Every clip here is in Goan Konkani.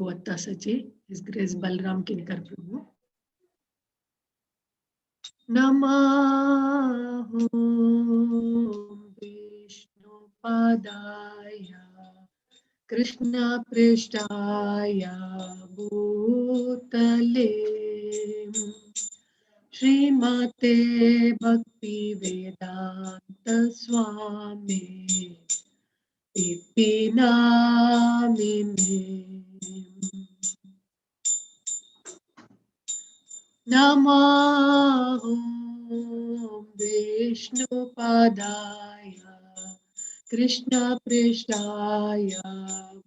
Bhagavata Sachi, His Grace Balaram Kinkar Prabhu. Namaho Vishnu Padaya Krishna Prishtaya Bhutale Srimate Bhakti Vedanta Swami Iti Namine. Namaho Vishnu Padaya Krishna Prishtaya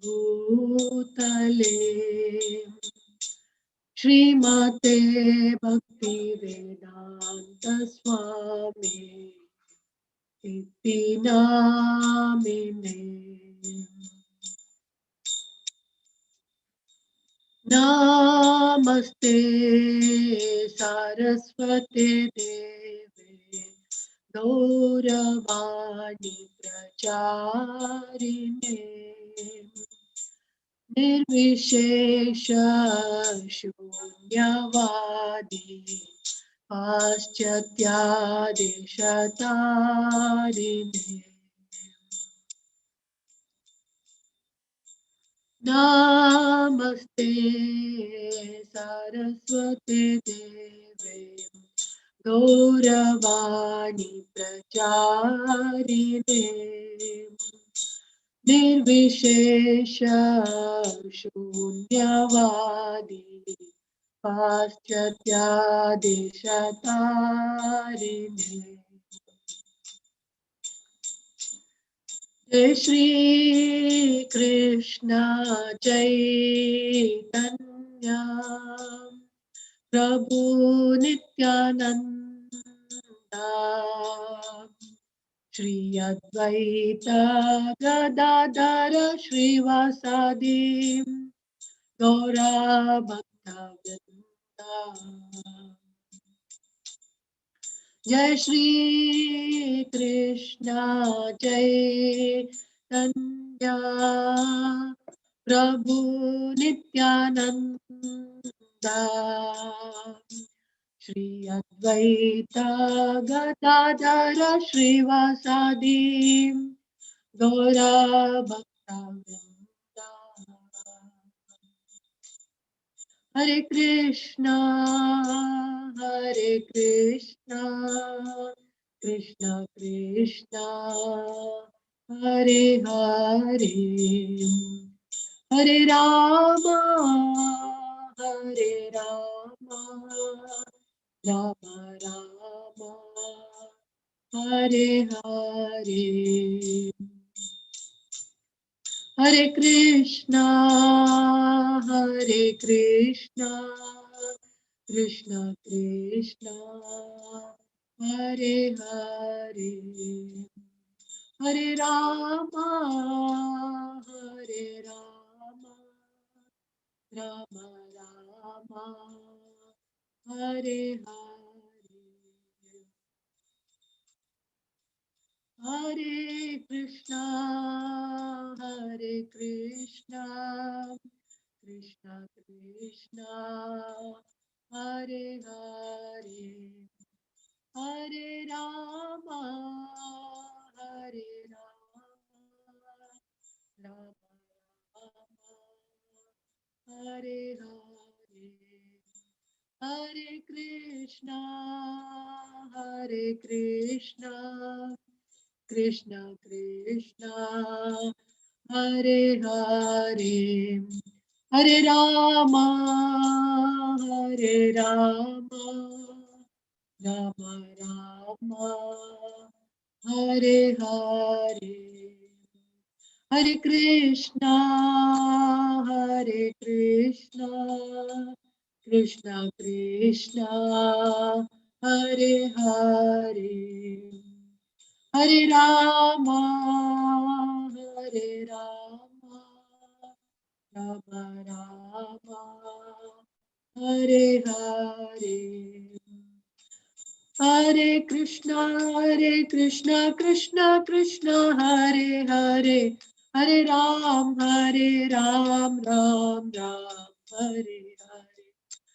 Bhutale Srimate Bhakti Vedanta Swami Iti Namine. Namaste Saraswati Deve Gauravani Pracharine Nirvishesha Shunyavadi Paschatya Deshatarine. Namaste Saraswati Deve Gauravani Pracharine Nirvishesha Shunyavadi Paschatya Deshatarine. Jai Shri Krishna Chaitanya Prabhu Nityananda Shri Advaita Gadadhara Shrivasadi Gaura Bhakta Vrinda. Jai Shri Krishna Chaitanya Prabhu Nityananda Shri Advaita Gadadhara Shrivasadi Gaura Bhakta Vrinda. Hare Krishna, Hare Krishna, Krishna Krishna, Hare Hare, Hare Rama, Hare Rama, Rama Rama, Hare Hare. Hare Krishna, Hare Krishna, Krishna Krishna, Hare Hare, Hare Rama, Hare Rama, Rama Rama, Hare Hare. Hare Krishna, Hare Krishna, Krishna Krishna, Hare Hare, Hare Rama, Hare Rama, Rama Rama, Hare Hare, Hare Krishna, Hare Krishna, Krishna Krishna, Hare Hare, Hare Rama, Hare Rama, Rama Rama, Hare Hare, Hare Krishna, Hare Krishna, Krishna Krishna, Hare Hare, Hare Rama, Hare Rama, Rama Rama, Hare Hare. Hare Krishna, Hare Krishna, Krishna Krishna, Hare Hare, Hare Ram Hare Ram Ram Ram Hare Hare.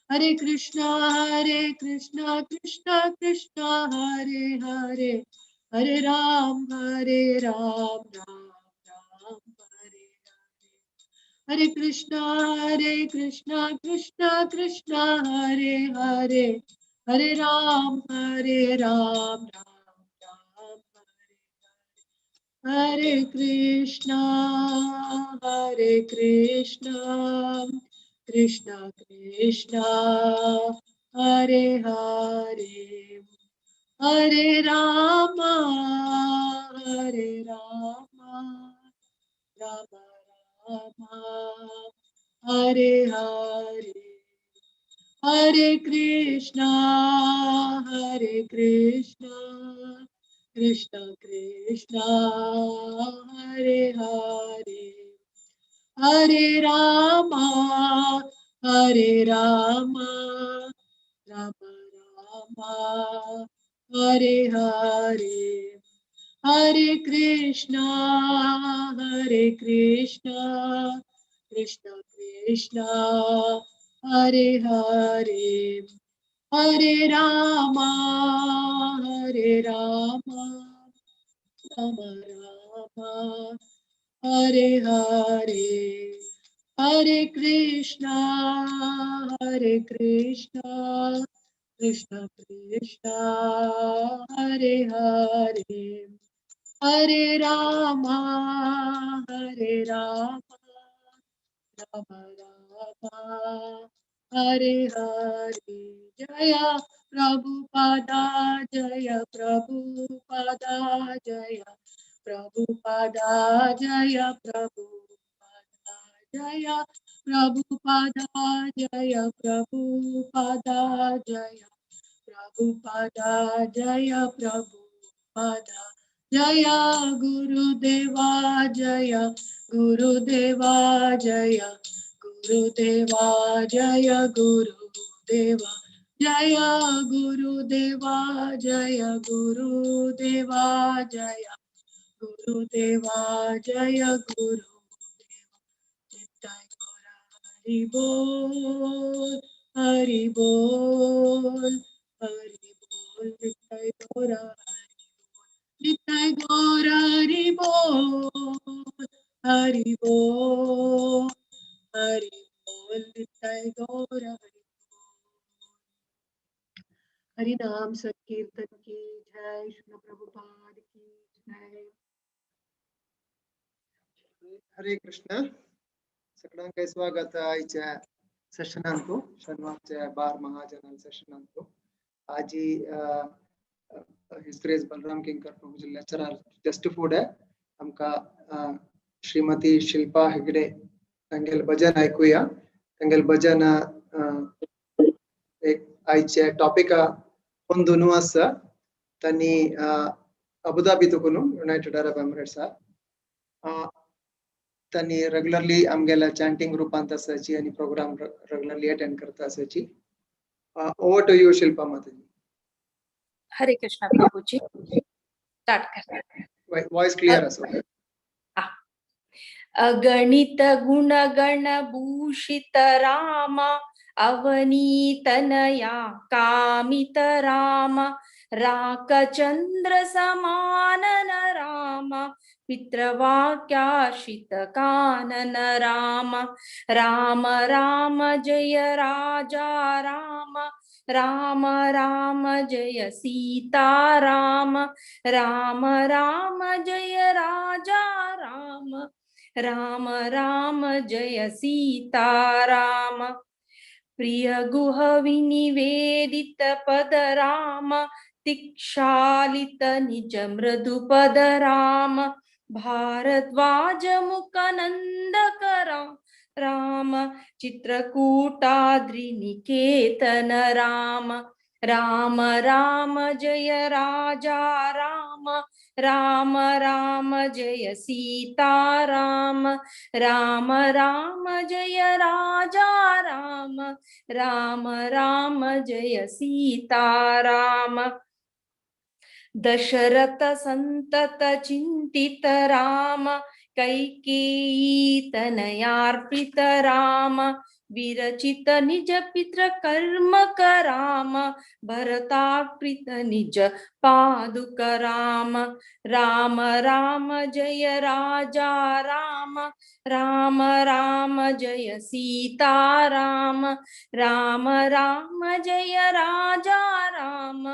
Hare Krishna Krishna Krishna Hare Hare. Hare Ram Ram Ram Hare Hare. Hare Krishna Krishna Krishna Hare Hare. Hare Ram Ram Ram Hare Hare. Hare Krishna, Krishna Krishna, Hare Hare. Hare Rama, Rama Rama, Hare Hare. Hare Krishna, Krishna Krishna, Hare Hare. Hare Rama, Rama Rama, Hare Hare. Hare Krishna, Krishna Krishna, Hare Hare. Hare Rama, Rama Rama, Hare Hare. Hare Krishna, Krishna Krishna, Hare Hare. Hare Rama, Rama Rama, Hare Hare. Jaya Prabhupada, Jaya Prabhupada, Jaya Prabhupada, Jaya Prabhupada, Jaya Prabhupada, Jaya Prabhupada, Jaya Prabhupada, Jaya Prabhupada, Jaya Gurudeva, Jaya Gurudeva, Jaya Gurudeva, Jaya Gurudeva, Jaya Gurudeva, Jaya Gurudeva, Jaya Gurudeva, Jaya Gurudeva. Nitai Gaura Hari Bol, Hari Bol, Hari Bol, Nitai Gaura Hari Bol, Nitai Gaura Hari Bol, Hari Bol, Hari Bol, Nitai Gaura Hari Bol. Hari Naam Sankirtan ki jai, Srila Prabhupada ki jai. Hare Krishna. सगळ्यांक स्वागत आयच्या सेशनांतु, शनिवारच्या बार महाजनाल सेशनांतु. आजी his grace Balram Kinkar Prabhuji lecturer just food आहे. आमका श्रीमती शिल्पा हेगडे तांगेल भजन आयकुया. तांगेल भजन एक आयचे टॉपिक अंदू आसा. तांणी अबुधाबी तुकून युनायटेड अरब एमिरेट्स तांणी रेग्युलरली आमगेल्या चॅन्टिंग ग्रुपांत आसाची आनी प्रोग्राम रेग्युलरली अटेंड करता आसाची. Over to you Shilpa Mataji. Hare Krishna Prabhuji, start कर. वॉइस क्लियर आसा. अगणित गुणगण भूषित रामा, अवनीतनया कामित राम, राकचंद्र समानन राम, पितृवाक्याश्रित कानन राम, राम राम जय राजा राम, राम राम जय सीता राम, राम राम जय राजा राम, राम राम जय सीता राम. प्रिय गुह विनिवेदित पद राम, तिक्षालित निज मृदु पद राम, भारद्वाज मुखनंदकरा राम, चित्रकूटाद्रि निकेतन राम, राम राम जय राजा राम, राम राम जय सीता राम, राम राम जय राजा राम, राम राम जय सीता राम. दशरथ संतत चिंतित राम, कैकेयी तनयार्पित राम विरचित निज पितृ कर्म कराम भरतार्पित निज पादुक राम राम राम जय राजा राम राम राम जय सीता राम राम राम जय राजा राम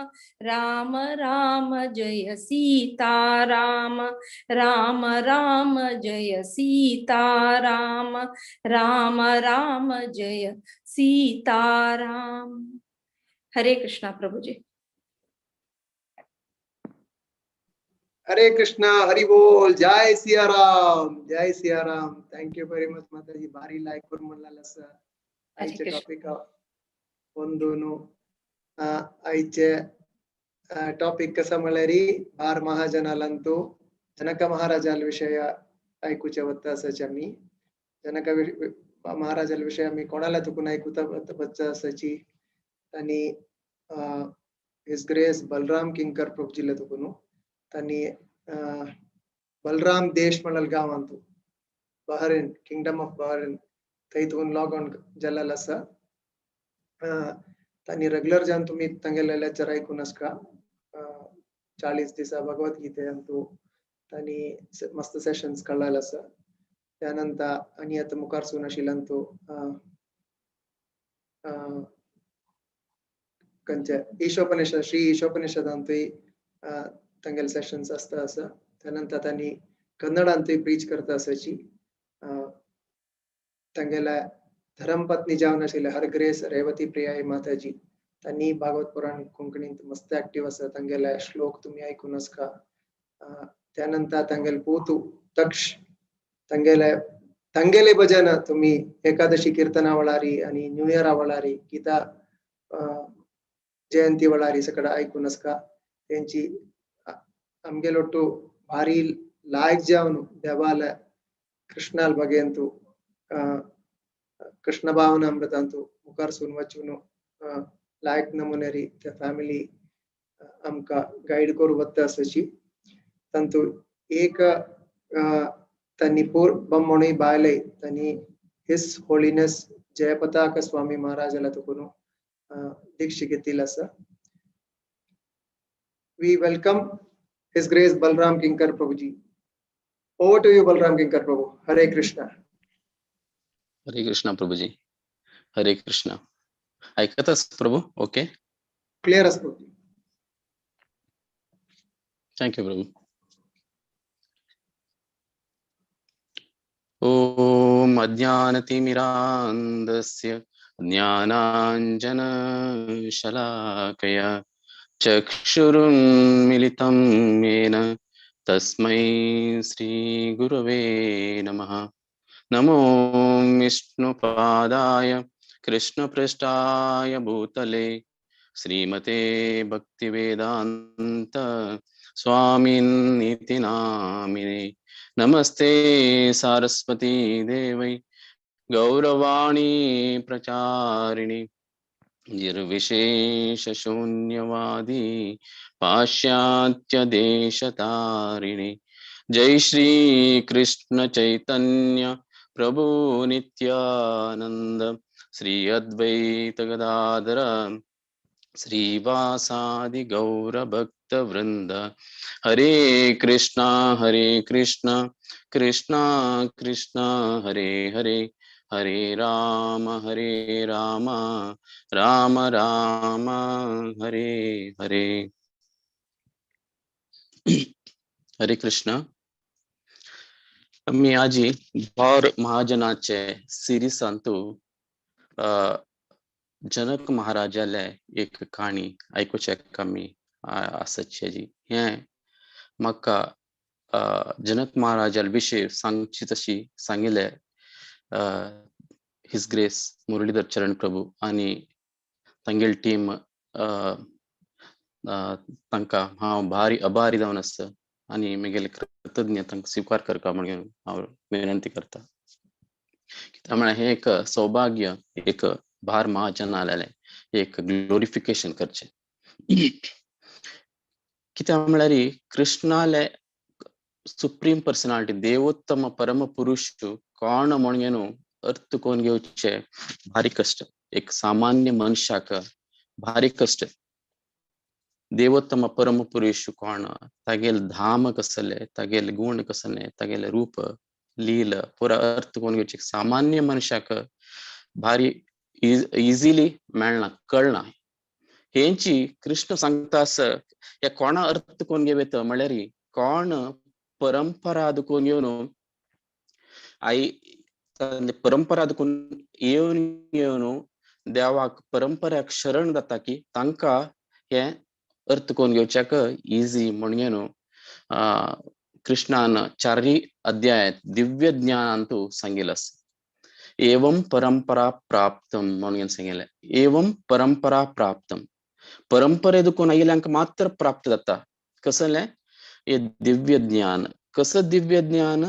राम राम जय सीता राम राम राम जय सीता राम राम राम जय सीता राम। हरे कृष्णा प्रभु जी। हरे कृष्णा, हरि बोल, जय सियाराम, जय Siyaram. Thank you very much Mataji, ಭಾರಿ ಲಾಯ್ಕ್ म्हणलाल आसा। हरे आयचे कृष्ण। टॉपिक ಒಂದೂನು आयचे टॉपिक कसा म्हळ्यार बार महाजनालंतू जनक महाराजाल विषय आयकुचे वता आसाची आमी। जनक महाराजाल विषय आमी कोणाला तुकून आयकुता वच्चा आसाची आनी his grace Balram किंकर प्रभुजीला तुकून तांणी बलराम देश म्हणल गांवांतू बहरीन, किंगडम ऑफ बहरीन थंय तुकून लॉग ऑन जाल्लेलो आसा। तांणी रेगुलर जावन तुमी तांगेले लेक्चर आयकून आसका। 40 दिसा भगवत गीते अंतू तांणी मस्त सेशन्स काडलेले आसा। त्यानंतर आनी आतां मुखार सून आशिल्ल्यान खंयचे ईशोपनिषद, श्री ईशोपनिषदांतूय तांगेले सेशन्स आसता आसा। त्यानंतर तांणी कन्नडांतूय प्रीच करता आसाची। तांगेले धर्मपत्नी जावन आशिल्ले हर ग्रेस रेवती प्रियाई माताजी तांणी भागवत पुराण कोंकणींत मस्त एक्टिव आसा। तांगेले श्लोक तुमी आयकून आसका। त्यानंतर तांगेले पूतू दक्ष तांगेले तांगेले भजन तुमी एकादशी कीर्तना वळारी आनी न्यू इयरा वळारी गीता जयंती वळारी सगळं आयकून आसका। तेंची आमगेलो ಒಟ್ಟು ಭಾರಿ ಲಾಯಕ್ जावन देवाल कृष्णाल बगेंतु कृष्ण भावना अमृतांतु मुखार सून वचून लायक नमुनेरी ते फॅमिली आमकां गायड करू वता आसाची। तांतू एक तांणी पोर बम्मणूय बायलय तांणी his holiness Jayapataka स्वामी महाराजाला तुकून दीक्षा घेतिल्ली आसा। We welcome His Grace Balram Kinkar Prabhuji. Over to you, Balram Kinkar Prabhu. Hare Krishna. Hare Krishna Prabhuji. Hare Krishna. ऐकतच Prabhu? Okay. Clear as Prabhuji. Thank you Prabhu. Om अज्ञानतिमिरान्धस्य ज्ञानाञ्जनशलाकया चक्षुरुन्मिलितं येन तस्मै श्रीगुरवे नमः। नमो विष्णुपादाय कृष्णपृष्ठाय भूतले श्रीमते भक्तिवेदांत स्वामिनिति नामिने। नमस्ते सारस्वती देवै गौरवाणी प्रचारिणि निर्विशेष शून्यवादी पाश्चात्य देशतारिणि। जय श्री कृष्ण चैतन्य प्रभु नित्यानंद श्री अद्वैत गदाधर श्रीवासादि गौर भक्त वृंद। हरे कृष्णा हरे कृष्णा कृष्णा कृष्णा हरे हरे, हरे राम हरे राम राम राम हरे हरे। हरे कृष्णा। मी आजी भार महाजनाचे सिरिसांतू जनक महाराजाले एक काणी आयकुचे आमी आसाची जी। हें म्हाका जनक महाराजाल विशय सांगची तशी सांगिल्ले his grace Muralidhar चरण प्रभू आनी तांगेली टीम तांकां हांव भारी आभारी जावन आसा आनी म्हगेले कृतज्ञ तांकां स्विकार करता म्हणून हांव विनंती करता। कित्याक म्हळ्यार हें एक सौभाग्य, एक भार महाजनालें एक ग्लोरिफिकेशन करचें। कित्याक म्हळ्यार कृष्णाले सुप्रीम पर्सनालिटी देवोत्तम परम पुरुष कोण म्हणून अर्थ कोण घेवचे भारी कष्ट, एक सामान्य मनशाक भारी कष्ट. देवोत्तम परम पुरुष कोण, तागेल धाम कसले, तागेल गुण कसले, तागेले रूप लील पुरा अर्थ कोण घेवचे सामान्य मनशाक भारी इझिली मेळना, कळना. हेंची कृष्ण सांगता आस ह्या कोणा अर्थ कोण घेवेत म्हळ्यार कोण परंपरा दुकून येवन आई परंपरा दुकून येवन येवन देवाक परंपराक शरण जाता की तांकां हे अर्थ कोण घेवच्याक इजी म्हणून कृष्णान चारी अध्यायात दिव्य ज्ञानांतू सांगितलं आसा. एवं परंपरा प्राप्तम म्हणून सांगितलें. एवं परंपरा प्राप्तम, परंपरे दुकून आयिल्ल्यांक मात्र प्राप्त जाता. कसलें हे दिव्य ज्ञान? कसं दिव्य ज्ञान?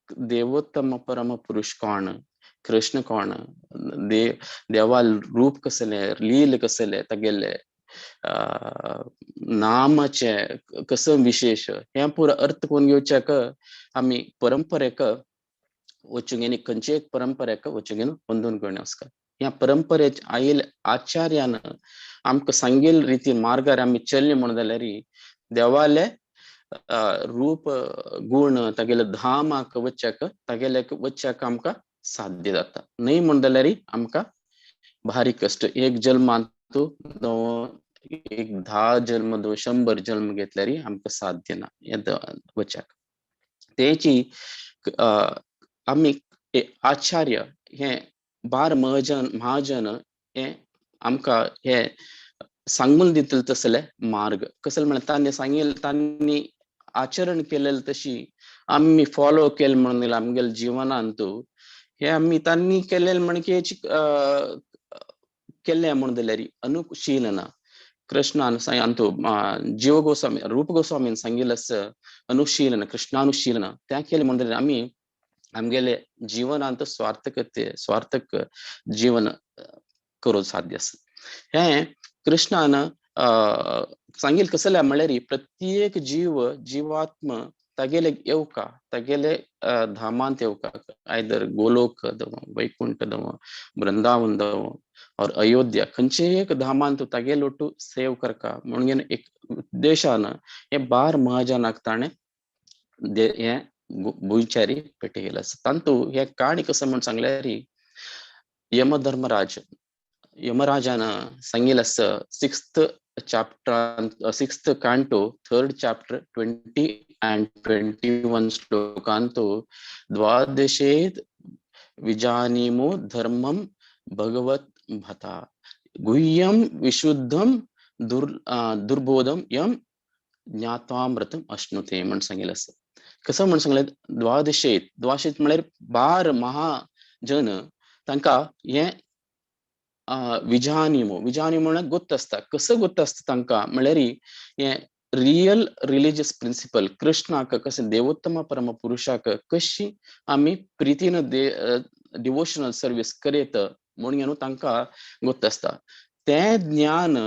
देवोत्तम परम पुरुष कोण, कृष्ण कोण, देवा रूप कसलें, लील कसलें, तागेले नामाचे कसं विशेष, हें पुरो अर्थ कोण घेवच्याक आमी परंपरेक वचूंक आनी खंयचे एक परंपरेक वचूंक वंदून घेवन वचका. ह्या परंपरेच आयल आचार्यान आमकां सांगेल रितीन मार्गार आमी चल्ले म्हण जाल्यार देवाले रूप गुण तागेले धामाक वच्च्याक तागेले वच्च्याक आमकां साध्य जाता. न्हय म्हण जाल्यार आमकां भारी कश्ट. एक जल्मांत एक 10 जल्म 100 जल्म घेतल्यार आमकां साध्य ना वच्च्याक. तेची आमी आचार्य हे बार महाजन महाजन हे आमकां हे सांगून दितले तसले मार्ग कसले म्हळ्यार तांणी सांगिल्लें, तांणी आचरण केलेले तशी आमी फॉलो केले म्हणून आमगेले जिवनांत हे आमी तांणी केलेले म्हणके केले म्हणून जाल्यार अनुशीलना. कृष्णान अंतू जीव गोस्वामी रूप गोस्वामीन सांगिल्लें आसा अनुशीलन, कृष्णानुशीलन त्या केलें म्हणून जाल्यार आमी आमगेले जिवनांत स्वार्थकते स्वार्थक जीवन करूंक साध्य आसा. हें कृष्णान सांगिल्लें कसलें म्हळ्यार प्रत्येक जीव जीवात्म तागेले येवका तागेले धामांत येवका, आयदर गोलोक दव, वैकुंठ दव, वृंदावन दव और अयोध्या, खंयचे एक धामांत तागेले ओटू सेव करका म्हणून एक उद्देशान हे बार महाजनाक ताणें हें भुंयचारी पेटयलें आसा. तांतू हे काणी कसं म्हण सांगल्यार यमधर्मराज यमराजान सांगिल्लें आसा 6th chapter 6th canto 3rd chapter 20 and 21 श्लोकांतु द्वादशेत विजानीमो धर्मम भगवत भता गुह्यम विशुद्धम दुर्बोधम यम ज्ञात्वामृतम अश्नुते म्हण सांगिल्लें आसा. कसं म्हण सांगलें द्वादशेत, द्वादशेत म्हळ्यार बार महाजन तांकां हें विजानिमो, विजानिमो म्हळ्यार गोत्त आसता. कसं गोत्त आसता तांकां म्हळ्यार हें रियल रिलीजियस प्रिंसिपल कृष्णाक कशें देवोत्तम परम पुरुषाक कशी आमी प्रितीन डिवोशनल सर्वीस करीत म्हणून तांकां गोत्त आसता. तें ज्ञान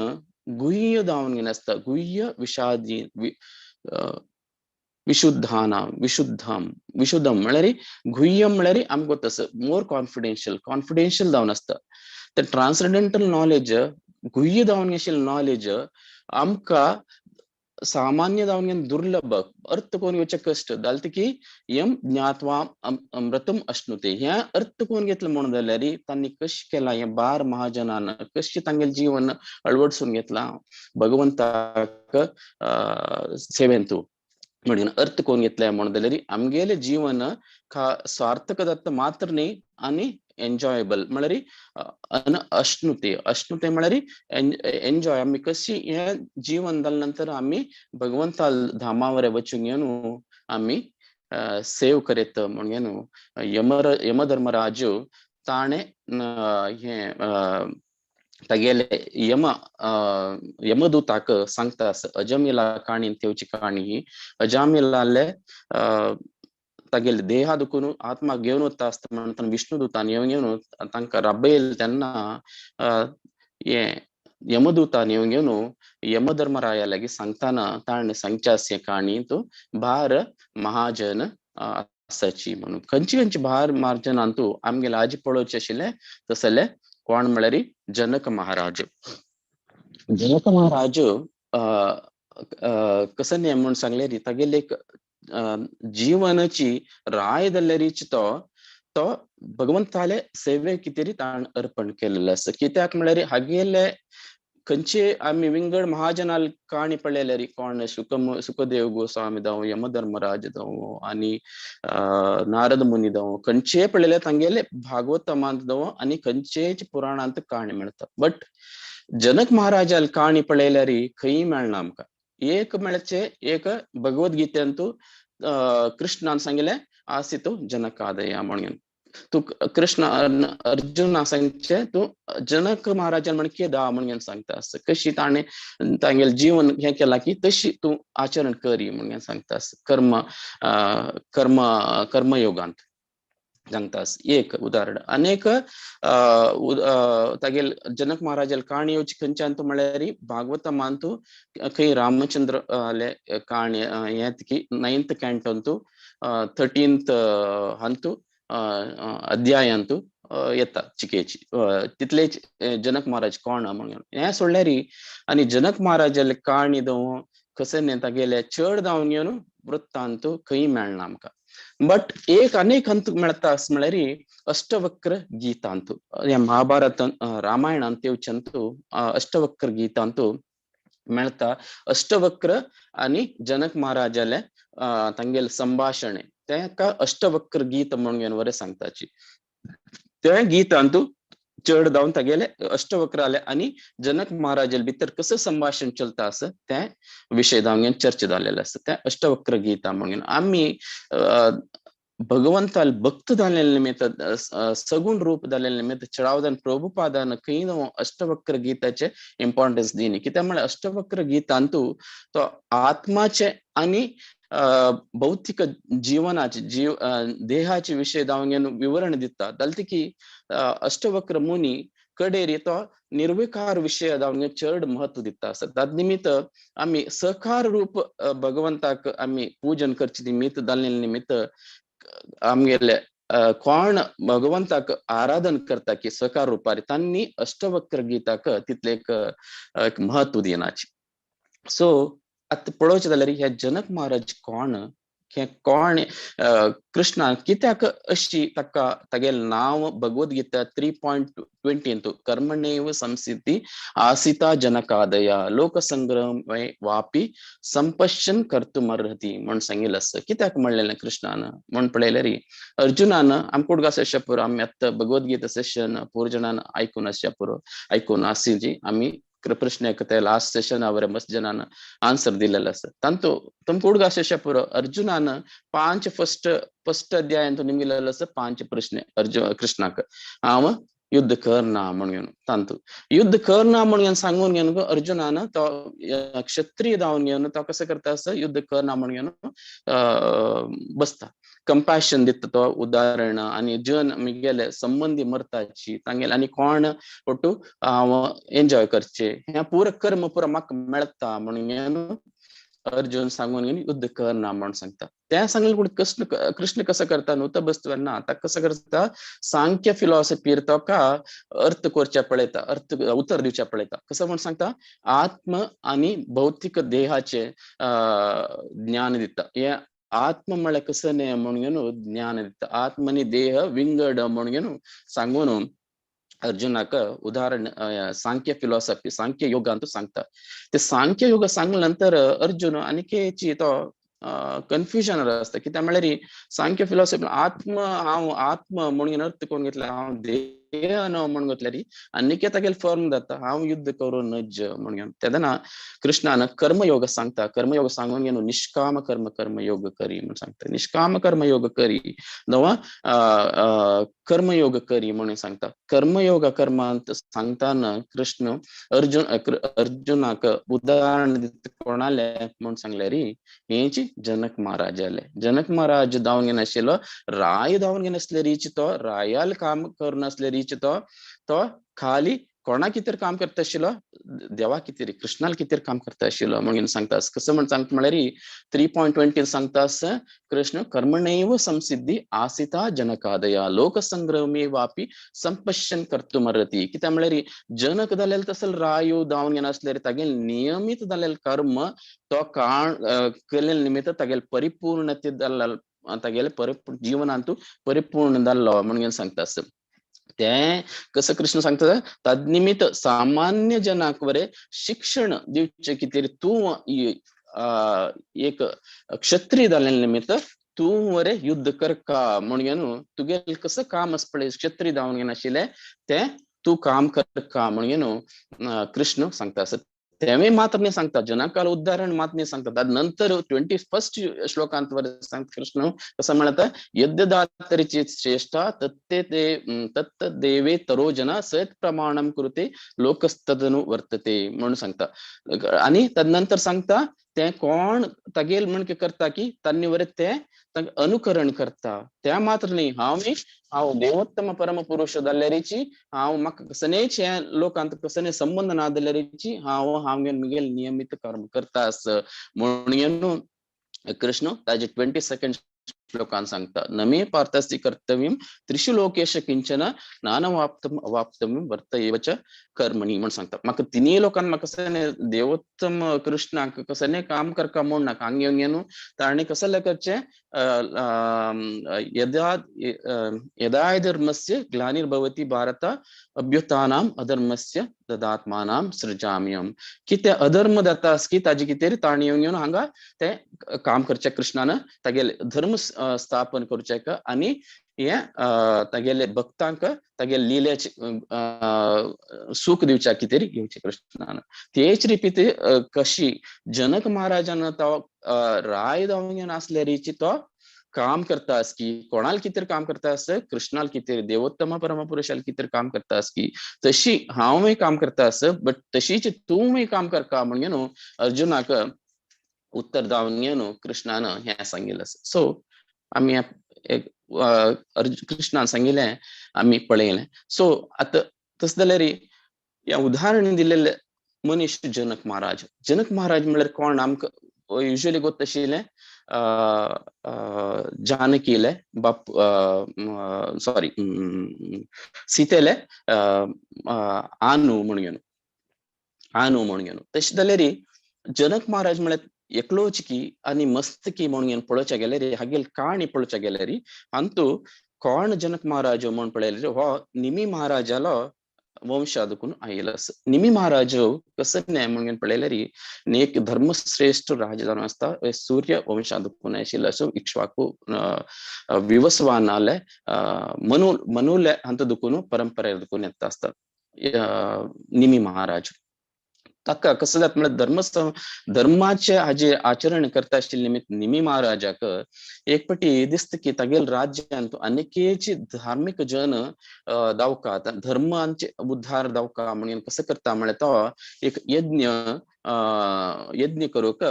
गुह्य जावन घेवन आसता. गुह्य विशादी विशुद्धाना विशुद्धम विशुद्धम म्हळ्यार गुह्य म्हळ्यार आमकां गोत्त आसा मोर कॉन्फिडेन्शियल, कॉन्फिडेन्शियल जावन आसता. ते ट्रान्सडेंटल नॉलेज गुह्य जावन आशिल्लें नॉलेज आमकां सामान्य जावन दुर्लभ अर्थ कोण घेवचे कश्ट जालें की यम ज्ञात्वा अमृतम अश्नुते. हें अर्थ कोण घेतलें म्हणून जाल्यार तांणी कशें केलां हें बार महाजनान कशें तांगेलें जीवन अळवडसून घेतलां भगवंताक सेवेंतू म्हणून अर्थ कोण घेतले म्हणून जाल्यार आमगेलें जीवन स्वार्थक जाता मात्र न्ही आनी एन्जॉयबल म्हळ्यार अश्नुते, अश्नुते म्हळ्यार एन्जॉय. आमी कशी हें जीवन जाल्या नंतर आमी भगवंता धामावर वचून घेवन आमी सेव करीत म्हणून यमधर्मराज ताणें हें तागेले यम यमदूताक सांगता अजमिला काणी तेवची काणी ही अजामिलाले तागेले देहा दुखून आत्मा घेवन वता आसता म्हणून विष्णुदूतान येवन घेवन तांकां राबयल तेन्ना हें यमदूतान येवन घेवन यमधर्मराया लागीं सांगताना ताणें सांगचें आसा काणी तूं भार महाजन आसाची म्हणून. खंयची खंयची भार महाजनांतू आमगेले आजी पळोवचें आशिल्लें तसले कोण म्हळ्यार जनक महाराज. जनक महाराज कसं न्ही म्हूण सांगले री तागेले एक जीवनाची राय जाल्ले तो तो भगवंताले सेवे कितें ताण अर्पण केलेलें आसा. कित्याक म्हळ्यार हागेले खंयचे आमी विंगड महाजनाल काणी पळयल्यार री कोण सुखदेव गोस्वामी जावं यमधर्मराज जावं आनी नारद मुनी जावं खंयचे पळयल्यार तांगेले भागवतमांत जावं आनी खंयचेच पुराणांत काणी मेळटा. बट जनक महाराजाल काणी पळयल्यार खंय मेळना आमकां. एक मेळचे एक भगवद्गीतेंतू कृष्णान सांगिल्लें आसितो जनकादया म्हणून. तूं कृष्ण अर्जुना सांगचें तूं जनक महाराजान म्हण केदा म्हणून सांगता आसा. कशी ताणें तांगेलें जीवन हें केलां की तशी तूं आचरण करी म्हणून सांगता आसा. कर्म कर्म कर्मयोगांत सांगता आसा एक उदाहरण. अनेक तागेल जनक महाराजाल काणी येवची खंयच्यान म्हळ्यार भागवतमांतू खंय रामचंद्र काणी हें की 9th कॅन्टोंतू 13th हांतू अध्यायांतू येता चिकेची तितलेच जनक महाराज कोण म्हणून हें सोडल्यार. आनी जनक महाराजाले काणी दव कसं न्ही तागेले चड जावन घेवन वृत्तांतू खंय मेळना आमकां. बट एक अनेक हंत मेळटा अशें म्हळ्यार अष्टवक्र गीतांतू ह्या महाभारत रामायणांत येवचेंतू अष्टवक्र गीतांतू मेळटा. अष्टवक्र आनी जनक महाराजाले तांगेले संभाशणे तेका अष्टवक्र गीत म्हणून बरें सांगताची. त्या गीतांतू चड जावन तागेले अष्टवक्र आले आनी जनक महाराजाले भितर कसं संभाशण चलता आसा तें विशय जावन चर्चा जाल्लेलें आसा तें अष्टवक्र गीता म्हणून. आमी भगवंताल भक्त जाल्ले निमित्त सगुण रूप जाल्ले निमित्त चडावदान प्रभुपादान खंय अष्टवक्र गीताचे इम्पॉर्टन्स दिनी. कित्याक म्हळ्यार अष्टवक्र गीतांतू तो आत्माचे आनी भौतिक जीवनाचे जीव देहाचे विशय जावन विवरण दिता. जालें की अष्टवक्र मुनी कडेर तो निर्विकार विशय जावन चड महत्व दिता आसा. ताचे निमित्त आमी सकार रूप भगवंताक आमी पूजन करचे निमित्त जाल्ले निमित्त आमगेले कोण भगवंताक आराधन करता की सकार रुपार तांणी अष्टवक्र गीताक तितले एक महत्व दिनाची. सो आतां पळोवचें जाल्यार हे जनक महाराज कोण, हे कोण कृष्णा कित्याक अशी ताका तागेलें नांव भगवद्गीता 3.20 कर्मणेव संसिद्धी आसिता जनकादया लोकसंग्रह वापी संपश्यन कर्तुमर्हती म्हूण सांगिल्लें आसा. कित्याक म्हणलेलें कृष्णान म्हूण पळयल्यार अर्जुनान आमकां उडगास आसच्या पुरो आमी आतां भगवद्गीता सेशन पूर जाणान आयकून आसच्या पुरो आयकून आसी आमी प्रश्न ते लास्ट सेशन our मस्त जणान आन्सर दिलेलं आसा. तांतू तुमकां उडगास आसच्या पुरो अर्जुनान 5 फर्स्ट अध्यायांतू निमगिलेलो आसा 5 प्रश्न अर्जुन कृष्णाक हांव युद्ध करना म्हणून. तांतू युद्ध करना म्हणून सांगून घेवन अर्जुनान तो क्षत्रिय जावन घेवन तो कसो करता आसा युद्ध करना म्हणून घेवन बसता. कंपॅशन दिता तो उदाहरण आनी जन मिगेले संबंदी मरताची तांगेले आनी कोण ಒಟ್ಟು हांव एन्जॉय करचे हें पुरो कर्म पुरो म्हाका मेळटा म्हणून अर्जुन सांगून युद्ध करना म्हणून सांगता. तें सांगलें पूण कृष्ण कृष्ण कसो करता न्हू तो बसता ना आतां कसो करता सांख्य फिलॉसॉफीर तो अर्थ करच्या पळयता अर्थ उतर दिवच्या पळयता. कसो म्हूण सांगता आत्म आनी भौतीक देहाचे ज्ञान दिता. हें आत्म म्हळ्यार कसं न्ही म्हणून ज्ञान दिता. आत्म आनी देह विंगड म्हणून सांगून अर्जुनाक उदाहरण सांख्य फिलॉसॉफी सांख्य योगांतू सांगता. ते सांख्य योग सांगले नंतर अर्जुन आनीकेची तो कन्फ्युजन आसता. कित्याक म्हळ्यार सांख्य फिलॉसॉफी आत्म हांव आत्म म्हणून अर्थ करून घेतला हांव देह न्हू म्हणून घेतल्यार आनीके तागेले फर्म जाता हांव युद्ध करूं नज म्हणून. तेन्ना कृष्णान कर्मयोग सांगता. कर्मयोग सांगून घेवन निष्काम कर्म कर्मयोग करी म्हणून सांगता. निष्काम कर्मयोग करी नवा कर्मयोग करी म्हणून सांगता. कर्मयोग कर्मांत सांगताना कृष्ण अर्जुन अर्जुनाक उदाहरण दिता कोणाले म्हणून सांगले री हेची जनक महाराजाले. जनक महाराज जावन घेनाशिल्लो राय जावन घेनासले रीच तो रायाल काम करनासले रीच तो तो खाली कोणा कितें काम करता आशिल्लो, देवा कितें, कृष्णाल कितें काम करता आशिल्लो म्हणून सांगता. कसं म्हण सांगता म्हळ्यार 3.20 सांगता कृष्ण कर्मणैव संसिद्धी आसिता जनकादया लोकसंग्रहमेवापि संपश्यन कर्तुमर्हति. कित्याक म्हळ्यार जनक जाल्यार तसो रायो जावन घेनासल्यार तागेले नियमित जाल्लें कर्म तो काण केल्ले निमित्त तागेले परिपूर्णते जाल्लो, तागेले जिवनांतू परिपूर्ण जाल्लो म्हणून सांगता. ते कसं कृष्ण सांगता तदनिमित्त सामान्य जनाक वरे शिक्षण दिवचे कितें तूं एक क्षत्रिय जाल्ले निमित्त तूं वरे युद्ध करका म्हणून तुगेले कसं काम आसा पळय क्षत्रिय जावन घेनाशिल्लें तें तूं काम करका म्हणून कृष्ण सांगता. तेवें मात्र न्ही सांगता, जनकाल उदाहरण मात्र न्ही सांगता. नंतर 21 श्लोकांत वर सांगता कृष्ण कसं म्हणता यद्यदातरिची श्रेष्ठा तत्ते ते तत्त देवे तरो जना सत प्रमाणम कुरुते लोकस्तदनु वर्तते म्हणून सांगता. आणि तदनंतर सांगता ते कोण तागेल म्हण करता की तांणी वर ते अनुकरण करता. त्या मात्र न्ही, हांव देवोत्तम परम पुरुष जाल्ल्यारीची हांव म्हाका कसनेच ह्या लोकांत कसने संबंध ना जाल्यारीची हांव हांव मिगेल नियमित कर्म करता आस म्हणून कृष्ण ताजे 22 श्लोकान सांगता. नमे पार्थस्ति कर्तव्यम त्रिषु लोकेश किंचन नानवाप्तम अवाप्तम वर्त एव च कर्मणि म्हणून सांगता. म्हाका तिनूय लोकांक म्हाका कसं देवोत्तम कृष्णाक कसं काम करका म्हूण नाका हांग येवन न्हू ताणें कसं करचें यदा यदा धर्मस्य ग्लानिर्भवति भारत अभ्युत्थानाम अधर्मस्य तदात्मानां सृजाम्यहम्. कितें अधर्म जाता की ताजे कितें ताणें येवन येवन हांगा तें काम करचें कृष्णान तागेले धर्म स्थापन करचें आनी हे तागेले भक्तांक तागेले लिलेचे सुख दिवच्या कितें घेवचें कृष्णान. तेच रितीन कशी जनक महाराजान तो राय जावन आसल्यारीची तो काम करता आस की कोणाल कितें काम करता आस कृष्णाल कितें देवोत्तम परमपुरुषाल कितें काम करता आस की तशी हांवूय काम करता आस बट तशीच तूंय काम करका म्हणून न्हू अर्जुनाक उत्तर जावन न्हू कृष्णान हें सांगिल्लें. सो आमी एक कृष्णान सांगिल्लें आमी पळयलें. सो आतां तशें जाल्यार ह्या उदाहरण दिलेलें मनीस जनक महाराज. जनक महाराज म्हळ्यार कोण आमकां युजली गोत आशिल्लें जानकीले बाप सॉरी सीतेले आनू म्हणून आनू म्हणून. तशें जाल्यार जनक महाराज म्हळ्यार एकलोच की आनी मस्त की म्हणून पळोवच्या गेल्यार हागेल काणी पळोवच्या गेल्यार अंतू कोण जनक महाराज म्हूण पळयल्यार हो निमी महाराजालो वंशा दुखून आयिल्लो आसा. निमी महाराज कसं न्याय म्हणून पळयल्यार एक धर्मश्रेष्ठ राजा जावन आसता सूर्य वंशा दुखून आशिल्लो असो इक्ष्वाकू विवस्वानाले मनु मनुले हांत दुखून परंपरे दुखून येता आसता निमी महाराज. ताका कसं जाता म्हळ्यार धर्म धर्माचे हाजे आचरण करता आशिल्ले निमित्त निमी महाराजाक एक पटी दिसता की तागेल राज्यांत अनेकेची धार्मीक जन दावका धर्मांचे उद्धार दावका म्हणून कसं करता म्हळ्यार तो एक यज्ञ यज्ञ करूंक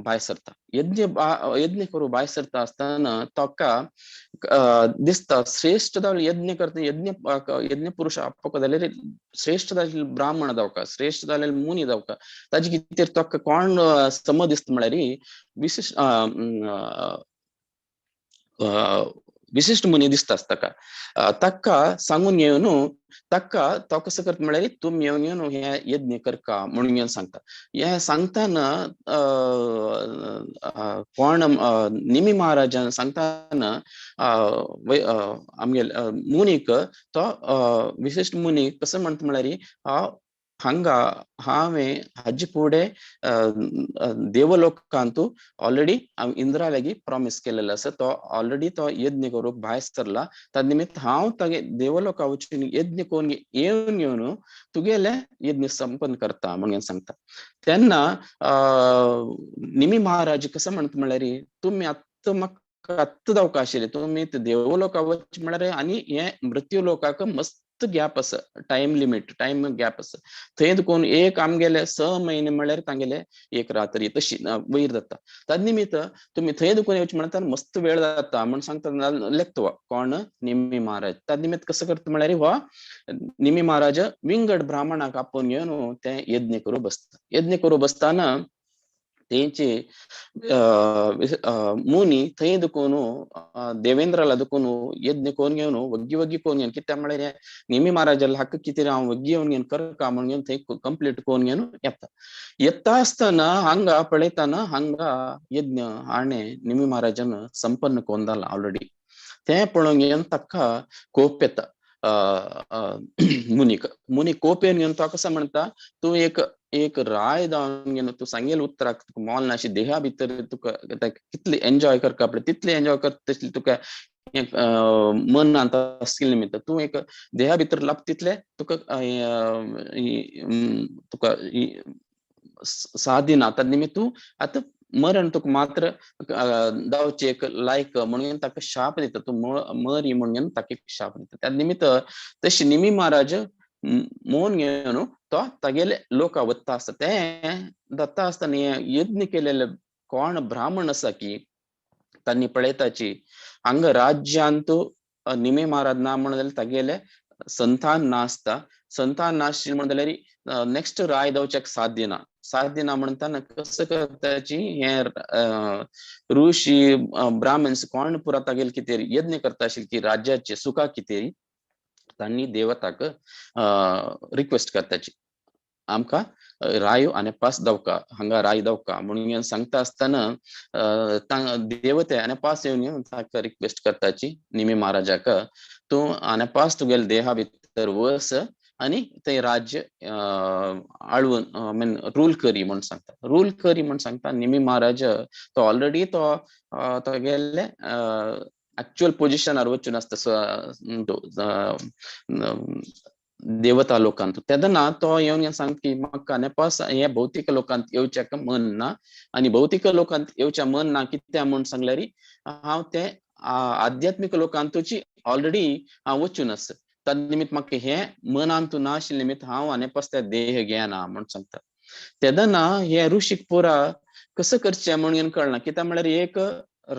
भायर सरता. यज्ञ यज्ञ करूंक भायर सरता आसतना ताका दिसता श्रेष्ठ जावन यज्ञ करता यज्ञ यज्ञ पुरुष आपको जाल्यार श्रेष्ठ जाल्ले ब्राह्मण जावका श्रेष्ठ जाल्ले मुनी जावका ताजे कितें ताका कोण सम दिसता म्हळ्यार विशिश्ट विशिश्ट मुनी दिसता ताका. ताका सांगून येवन ताका तो कसो करता म्हळ्यार तुमी येवन येवन हे यज्ञ करका म्हणून येवन सांगता. हे सांगतना कोण निमी महाराजान सांगतना आमगेले मुनीक तो विशिश्ट मुनी कसो म्हणटा म्हळ्यार हांगा हांवें हाजे फुडें देवलोकांतू ऑलरेडी हांव इंद्रा लागीं प्रॉमीस केलेलो आसा तो ऑलरेडी तो यज्ञ करूंक भायर सरला त्या निमित्त हांव तागे देवलोका वचून यज्ञ करून येवन येवन तुगेले यज्ञ संपन्न करता म्हणून सांगता. तेन्ना निमी महाराज कसो म्हणटा म्हळ्यार तुमी आत्तां म्हाका आत्तां जावका आशिल्ले तुमी देवलोका वच म्हळ्यार आनी हे मृत्यू लोकाक मस्त मस्त गॅप आसा, टायम लिमीट, टायम गॅप आसा. थंय देखून एक आमगेले 6 म्हयने म्हणल्यार तांगेले एक रात्री तशी वयर जाता. तद निमित्त तुमी थंय देखून येवचे म्हणटा मस्त वेळ जाता म्हण सांगता लेखतो कोण निमी महाराज. तद निमित्त कसं करता म्हळ्यार हो निमी महाराज विंगड ब्राह्मणाक आपोवन घेवन ते यज्ञ करूं बसता. यज्ञ करूं बसताना तेंचे मुनी थंय दुखून देवेंद्राला दुखून यज्ञ कोण घेवन वग्गी वग्गी कोण घेवन कित्याक म्हळ्यार निमी महाराजाला हक्क कितें हांव वग्गी येवन घेवन करका म्हणून घेवन थंय कंप्लीट कोण घेवन येता. येता आसतना हांगा पळयतना हांगा यज्ञ हाणें निमी महाराजान संपन्न कोण जाला ऑलरेडी. तें पळोवन घेवन ताका कोप येता मुनीक. मुनी कोप येवन घेवन तो कसो म्हणटा, तूं एक एक राय जावन घेवन तूं सांगेल उतराक तुका मोल ना अशी देहा भितर तुका कितली एन्जॉय करका पळय तितली एन्जॉय करता तसली तुका मन आसले निमित्त तूं एक देहा भितर लाब तितले तुका तुका सादिना. तद निमित्त तूं आतां मरण तुका मात्र दावचे एक लायक म्हणून ताका शाप दिता, तूं मरी म्हणून ताका एक शाप दिता. त्या निमित्त तशी निमी महाराज मोन घेवन तो तागेले लोका वता आसता. तें दत्ता आसतना यज्ञ केलेले कोण ब्राह्मण आसा की तांणी पळयताची हांगा राज्यांत निमी महाराज ना म्हणून जाल्यार तागेले संतान ना आसता. संतान नाशिल्लें म्हणून जाल्यार नेक्स्ट राय जावच्याक साथ दिना. साथ दिना म्हणटाना कसं करताची हे ऋषी ब्राह्मण्स कोण पुरा तागेले कितें यज्ञ करता आशिल्ले की राज्याचे सुखा कितें तांणी देवताक रिक्वेस्ट करताची आमकां रायो आनी पास दवका हांगा राय दवका म्हणून सांगता आसतना देवते आनी पास येवन ताका रिक्वेस्ट करताची निमी महाराजाक, तूं आनी पास तुगेले देहा भितर वस आनी ते राज्य आळवून मीन रूल करी म्हूण सांगता. रूल करी म्हूण सांगता निमी महाराज तो ऑलरेडी तो तागेले एक्चुअल पोजिशनार वचून आसता देवता लोकांत. तेन्ना तो येवन सांगता की म्हाका नेपास हे भौतीक लोकांत येवच्याक मन ना आनी भौतीक लोकांत येवच्या मन ना कित्याक म्हूण सांगल्यार हांव ते आध्यात्मीक लोकांतूची ऑलरेडी हांव वचून आसा. तद निमित्त म्हाका हें मनांतू ना आशिल्ले निमित्त हांव आनी पास त्या देह घेना म्हूण सांगता. तेन्ना हे ऋषीक पुरा कसं करचें म्हणून कळना कित्याक म्हळ्यार एक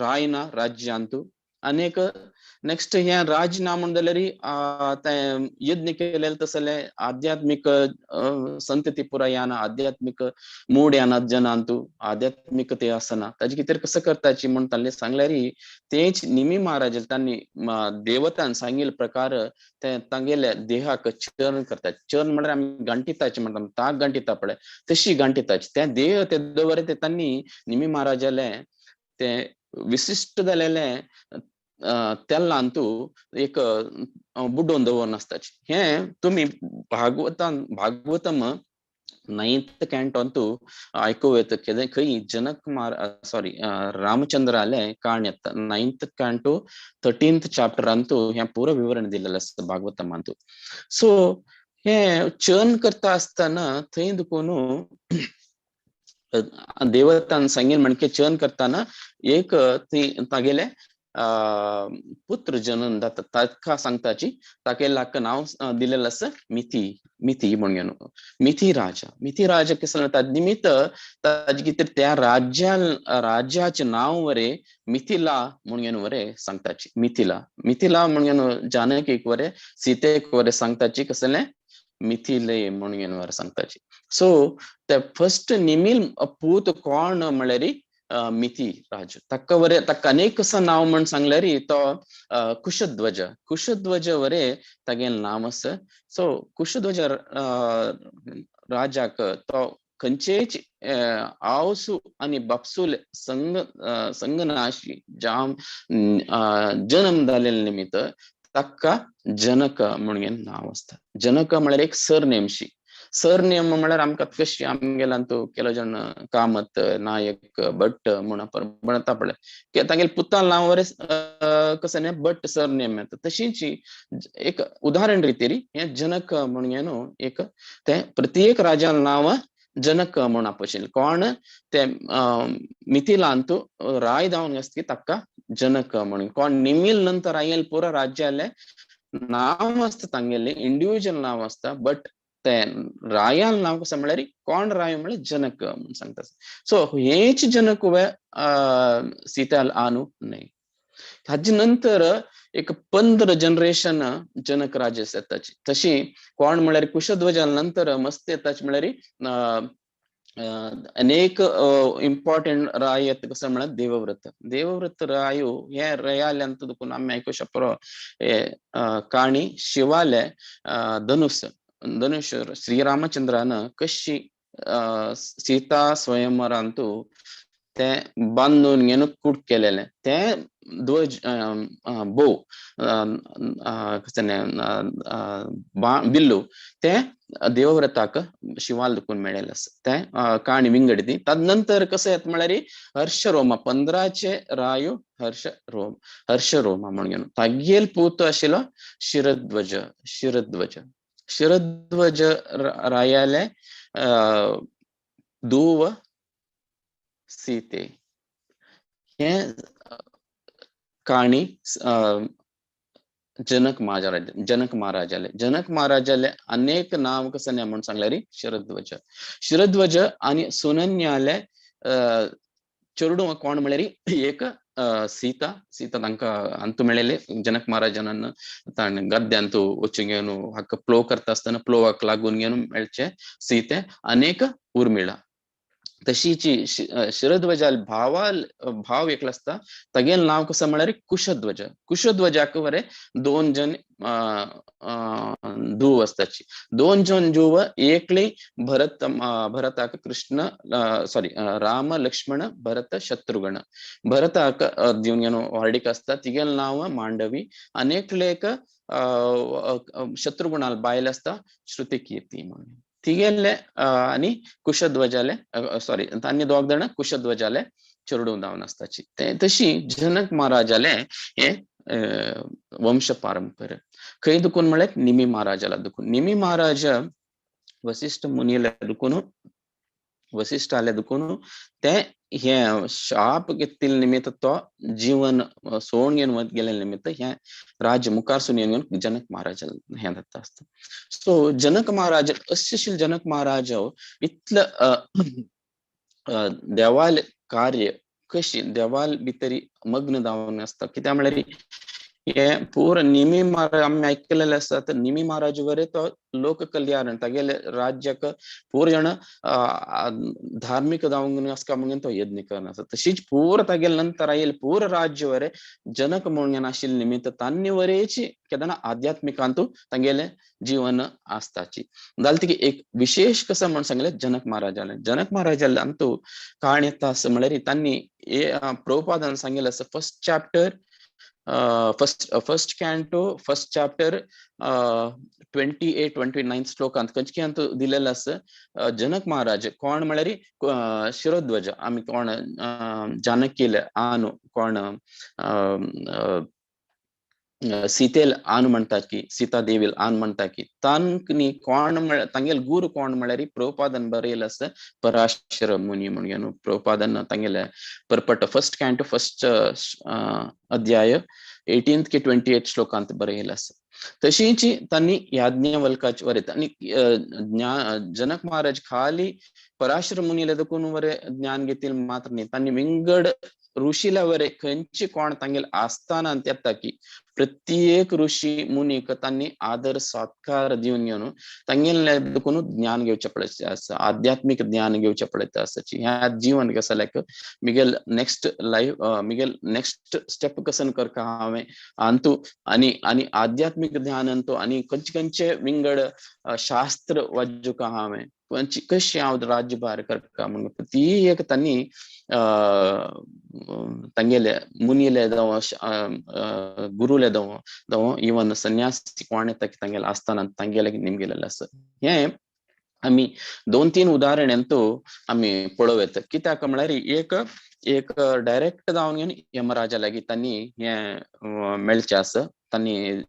राय ना राज्यांतू आनी एक नेक्स्ट हें राज ना म्हण जाल्यार तें यज्ञ केलेलें तसलें आध्यात्मीक संतती पुरा येना, आध्यात्मीक मूड येना जनांतू, आध्यात्मीक ते आसना. ताजे कितें कसं करताची म्हण तांणी सांगल्यार तेच निमी महाराज तांणी देवतान सांगिल्ले प्रकार ते तांगेले देहाक चरण करतात. चरण म्हळ्यार आमी गांठिताचे म्हणटा, ताक गांठिता पळय तशी गांठिताची ते देह ते दवर ते तांणी निमी महाराजाले ते विशिश्ट जालेले तेलांतू एक बुडोवन दवरून आसताची. हें तुमी भागवतान भागवतम 9th कॅन्टोंतू आयकूं येता खंय जनक सॉरी रामचंद्राले काणी येता 9th canto 13th चॅप्टरांतू हें पुरो विवरण दिलेलें आसता भागवतमांतू. सो हें चर्न करता आसतना थंय दुखून देवतान सांगील म्हणके चर्न करतना एक थंय तागेले पुत्र जनन जाता ताका सांगताची ताके लाक नांव दिलेलें आसा मिथी. मिथी म्हणून मिथी राजा. मिथी राजा कसो ताजे निमित्त ताजे कितें त्या राज्याचें नांव वरे मिथिला म्हणून वरे सांगताची. मिथिला मिथिला म्हणून जानकीक वरे सीतेक वरे सांगताची कसलें मिथिले म्हणून वरे सांगताची. सो ते फर्स्ट निमील पूत कोण म्हळ्यार मिथी राज. ताका वरे ताका अनेक कसं नांव म्हण सांगल्यार तो कुशध्वज. कुशध्वज वरे तागेलें नांव आसा. सो कुशध्वज राजाक तो खंयचेच आवसू आनी बापसूल संग संगनाशी जाम जन्म जालेले निमित्त ताका जनक म्हणून नांव आसता. जनक म्हळ्यार एक सरनेमशी. सरनेम म्हळ्यार आमकां कशी आमगेल्यान तो केलो जण कामत नायक भट म्हूण म्हणटा पळय तागेले पुतान नांव वरे कसं न्ही भट सरनेम येता. तशीच एक उदाहरण रितीरी हें जनक म्हणून न्हू एक तें प्रत्येक राजान नांव जनक म्हूण आपशिल्लें. कोण ते मिथिलांतू राय जावन आसता की ताका जनक म्हणून. कोण निमील नंतर आयल पुरा राज्याले नांव आसता तांगेलें इंडिविज्युअल नांव आसता, बट तें रायाल नांव कसो म्हळ्यार कोण राय म्हळ्यार जनक म्हूण सांगता. सो हेच जनक सीताल आनु न्हय. हाजे नंतर एक 15 जनरेशन जनक राज येताची. तशी कोण म्हळ्यार कुशध्वजा नंतर मस्त येताची म्हळ्यार अनेक इम्पॉर्टंट राय येता कसं म्हळ्यार देवव्रत. देवव्रत रायू हे रयाले अंत देखून आमी आयकूं शकता हे काणी शिवाले धनुष धनुष श्रीरामचंद्रान कशी सीता स्वयंवरांतू ते बांदून घेवन कूट केलेले ते ध्वज भोव कसं बिल्लू ते देवव्रताक शिवाल दुखून मेळेले आसा. ते काणी विंगड ती. तद नंतर कसं येता म्हळ्यार हर्षरोमा 15 रायू हर्षरोम हर्षरोमा म्हणून तागेल पूत आशिल्लो शिरध्वज. शिरध्वज शिरध्वज रायाले धूव सीते. हे काणी जनक महाराज जनक महाराजाले जनक महाराजाले अनेक नाव कसं नाही म्हणून सांगल्यारी शिरध्वज. शिरध्वज आणि सुनन्याले चेडूं कोण म्हळ्यार एक सीता. सीता तांकां अंतू मेळ्ळेले जनक महाराजान ताणें गद्यांतू वचून घेवन हाका प्लो करता आसतना प्लोवाक लागून घेवन मेळचे सीते अनेक उर्मिळा. तशीची शिरध्वजाल भावाल भाव एकलो आसता तागेलें नांव कसं म्हळ्यार कुशध्वज. कुशध्वजाक बरे 2 जण धूव आसताची. 2 जण धूव एकली भरत भरताक कृष्ण सॉरी राम लक्ष्मण भरत शत्रुघ्न भरताक दिवन घेवन व्हडीक आसता तिगेलें नांव मांडवी. आनी एकलेक शत्रुघ्नाल बायल आसता श्रुतिकीर्ती म्हणून तिगेले आनी कुशध्वजाले सॉरी तांणी दोग जाण कुशध्वजाले चेडूं जावन आसताची. ते तशी जनक महाराजाले हे वंश पारंपर्य खंय दुखून म्हळ्यार निमी महाराजाला दुखून. निमी महाराज वसिष्ठ मुनीले दुखून वसिष्ठाले दुखून ते हे शाप घेतिल्ले निमित्त तो जीवन सोडून घेवन गेले निमित्त हे राज्य मुखारसून येवन जनक महाराज हे दत्ता आसता. सो जनक महाराज अशील जनक महाराज इतले देवाल कार्य कशी देवाल भितरी मग्न जावन आसता. कित्याक म्हळ्यार हे पूर निमी महाराज आमी आयकलेले आसा. तर निमी महाराज वरे तो लोक कल्याण तागेले राज्याक पूर जाण धार्मीक जावंक आसता म्हणून तो यज्ञ करना आसा. तशीच पूर तागेले नंतर आयिल्ले पूर राज्य वरे जनक म्हणून आशिल्ले निमित्त तांणी वरेची केन्ना आध्यात्मिकांतू तांगेले जीवन आसताची. जालें की एक विशेष कसं म्हणून सांगले जनक महाराजाले. जनक महाराजाले अंतू काणी येता आसा म्हळ्यार तांणी प्रभुपादान सांगिल्लें आसा first chapter first canto first chapter 28 29 श्लोकांत खंयचे अंत दिलेलं आसा. जनक महाराज कोण म्हळ्यार शिरोध्वज आमी कोण जानकीले आनु कोण सीतेल आनु म्हणटा की सीता देवील आन म्हणटा की तांकनी कोण म्हळ्यार तांगेल गुरू कोण म्हळ्यार प्रभुपादान बरयलें आसा पराशर मुनी म्हणून प्रभुपादान तांगेले परपट फर्स्ट कॅन्टो फर्स्ट अध्याय 18 की 28 श्लोकांत बरयलें आसा. तशीच तांणी याज्ञवल्काचे वरे आनी जनक महाराज खाली पराशर मुनीले देखून वरे ज्ञान घेतील मात्र न्ही, तांणी विंगड ऋषीला वरे खंयची कोण तांगेल आस्थानांत येता की प्रत्येक ऋषी मुनीक तांणी आदर सत्कार दिवन घेवन तांगेले देखून ज्ञान घेवचें पडचे आसा, आध्यात्मीक ज्ञान घेवचें पडत आसाची. ह्या जीवन कसं like Miguel next life Miguel next step कसन करका हांवें अंतू आनी आनी आध्यात्मीक ज्ञान अंतू आनी खंयचे खंयचे विंगड शास्त्र वाजुका हांवें खंयची कशी हांव राज्यभार करका म्हणून ती एक तांणी तांगेले मुनीले जावं गुरुले जावं जावं इवन संन्यासी कोण येता की तांगेले आस्थानांत तांगेले निमगेलेले आसा. हे आमी 2-3 उदाहरणांतू आमी पळोवं येता. कित्याक म्हळ्यार एक एक डायरेक्ट जावन घेवन यमराजा लागीं तांणी हे मेळचें आसा. तांणी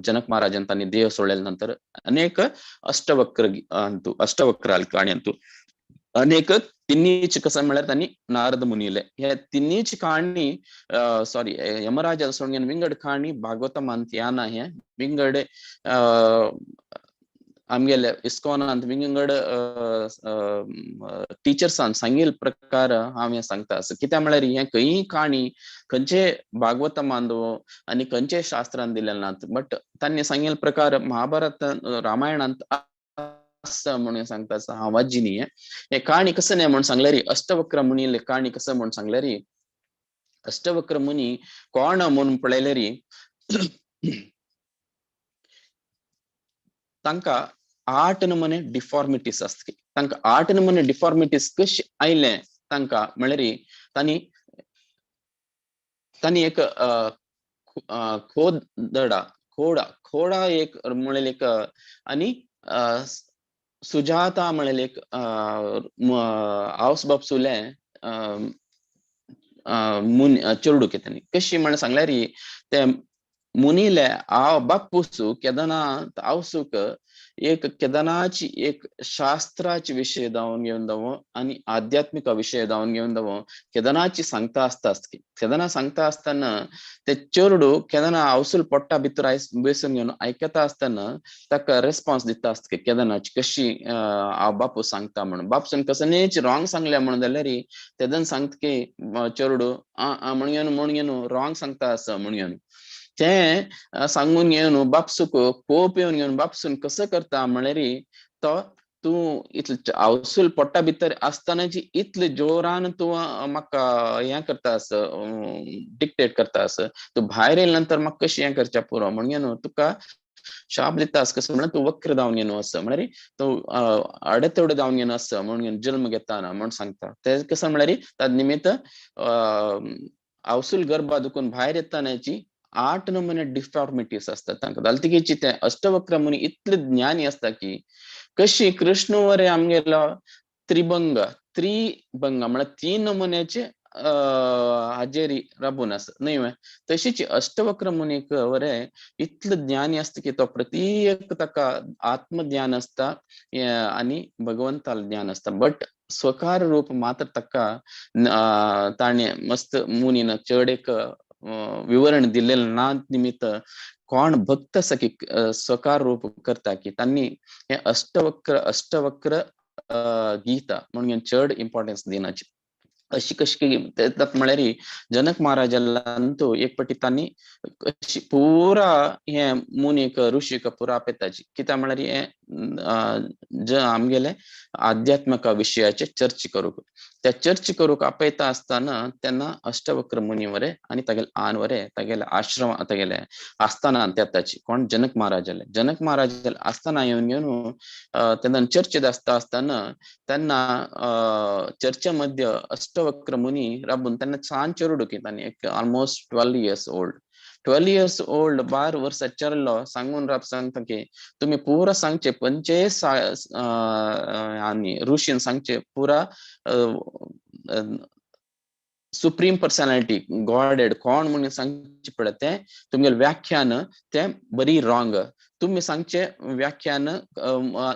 जनक महाराजान तांणी देह सोडले नंतर अनेक अष्टवक्र अंतू अष्टवक्र काणी अंतू अनेक तिन्हीच कसं म्हळ्यार तांणी नारद मुनीले हे तिन्हीच काणी सॉरी यमराजा सोडून विंगड काणी भागवतमांत या ना हे विंगड आमगेले इस्कॉनांत विंगड टिचर्सान सांगील प्रकार हांव हें सांगता आसा. कित्याक म्हळ्यार हें खंयी काणी खंयचे भागवतमांत आनी खंयचे शास्त्रान दिलेले नात, बट तांणी सांगील प्रकार महाभारत रामायणांत आसा म्हणून सांगता आसा. हांव वाजी न्ही हे काणी कसं न्ही म्हणून सांगल्यारी अष्टवक्र मुनीले काणी कसं म्हणून सांगल्यारी अष्टवक्र मुनी कोण म्हणून पळयल्यारी तांकां 8 नमुने डिफॉर्मिटीज आसता. तांकां 8 नमुने डिफॉर्मिटीज कशें आयले तांकां म्हळ्यार तांणी तांणी एक खोदडा खोडा खोडा एक म्हणलें एक आनी सुजाता म्हणलें एक आवस बापसुले मुनी चेडूं तांणी कशी म्हण सांगल्यार ते मुनीले हांव बापूसू केदना आवसूक एक केदनाची एक शास्त्राची विशय जावन घेवन दावो आनी आध्यात्मिक विशय जावन घेवन दावो केदनाची सांगता आसता. केदना सांगता आसतना ते चेडू केदना आवसूल पोट्टा भितर बेसून घेवन आयकता आसतना ताका रेस्पॉन्स दिता आसता केदनाची कशी हांव बापू सांगता म्हणून. बापसून कसनेच रॉंग सांगलें म्हणून जाल्यार तेदन सांगता की चेडू आ म्हणून घेवन म्हणून घेवन रॉंग सांगता आसा म्हणून घेवन तें सांगून घेवन बापसूक कोप येवन घेवन बापसून कसो करता म्हळ्यार तो तूं इतले आवसूल पोट्टा भितर आसतनाची इतले जोरान तूं म्हाका हें करता आस डिक्टेट करता आस, तूं भायर येयले नंतर म्हाका कशें हें करचें पुरो म्हणून घेवन तुका शाप दिता आस. कसो म्हणल्यार तूं वक्र जावन घेवन आसा म्हळ्यार तूं अडेतेवडे जावन घेवन आसा म्हणून घेवन जल्म घेताना म्हणून सांगता. तें कसो म्हळ्यार ताज निमित्त आवसूल गर्भा दुखून भायर येतनाची 8 नमुने डिफॉर्मिटीज असतात तांकां. जाल्यार ते अष्टवक्र मुनी इतले ज्ञानी आसता की कशी कृष्ण वरे आमगेलो त्रिभंग त्रिभंग म्हळ्यार 3 नमुन्याचे हाजेरी राबून आसा न्हय वे. तशीच अष्टवक्र मुनीक वरे इतले ज्ञानी आसता की तो प्रत्येक ताका आत्मज्ञान आसता आनी भगवंताल ज्ञान आसता, बट स्वकार रूप मात्र ताका ताणें मस्त मुनीन चड एक विवरण दिलेलं ना निमित्त कोण भक्त आसा की स्वकार रूप करता की तांणी हे अष्टवक्र अष्टवक्र गीता म्हणून चड इम्पॉर्टन्स दिनाची. अशी कशी म्हळ्यार जनक महाराजाला एक पटी तांणी कशी पुरा हे मुनीक ऋषीक पुरा आपयताची. कित्याक म्हळ्यार हे आमगेले आध्यात्मक विशयाचे चर्चा करूंक त्या चर्चा करूंक आपयता आसतना तेन्ना अष्टवक्र मुनी वरे आनी तागेले आन वरे तागेले आश्रम तागेले आसतना तेताची कोण जनक महाराजाले जनक महाराजाले आसतना येवन घेवन तेन्ना चर्चेत आसता आसतना तेन्ना चर्चे मध्य अष्टवक्र मुनी राबून तेन्ना छान चेडूं की तांणी एक almost 12 years old 12 years old 12 वर्सां चरलो सांगून राब सांगता की तुमी पुरा सांगचे 45 आनी ऋषीन सांगचे पुरा सुप्रीम पर्सनॅलिटी गॉडेड कोण म्हणून सांगचे पळय तें तुमगेलें व्याख्यान तें बरी रॉंग. तुमी सांगचे व्याख्यान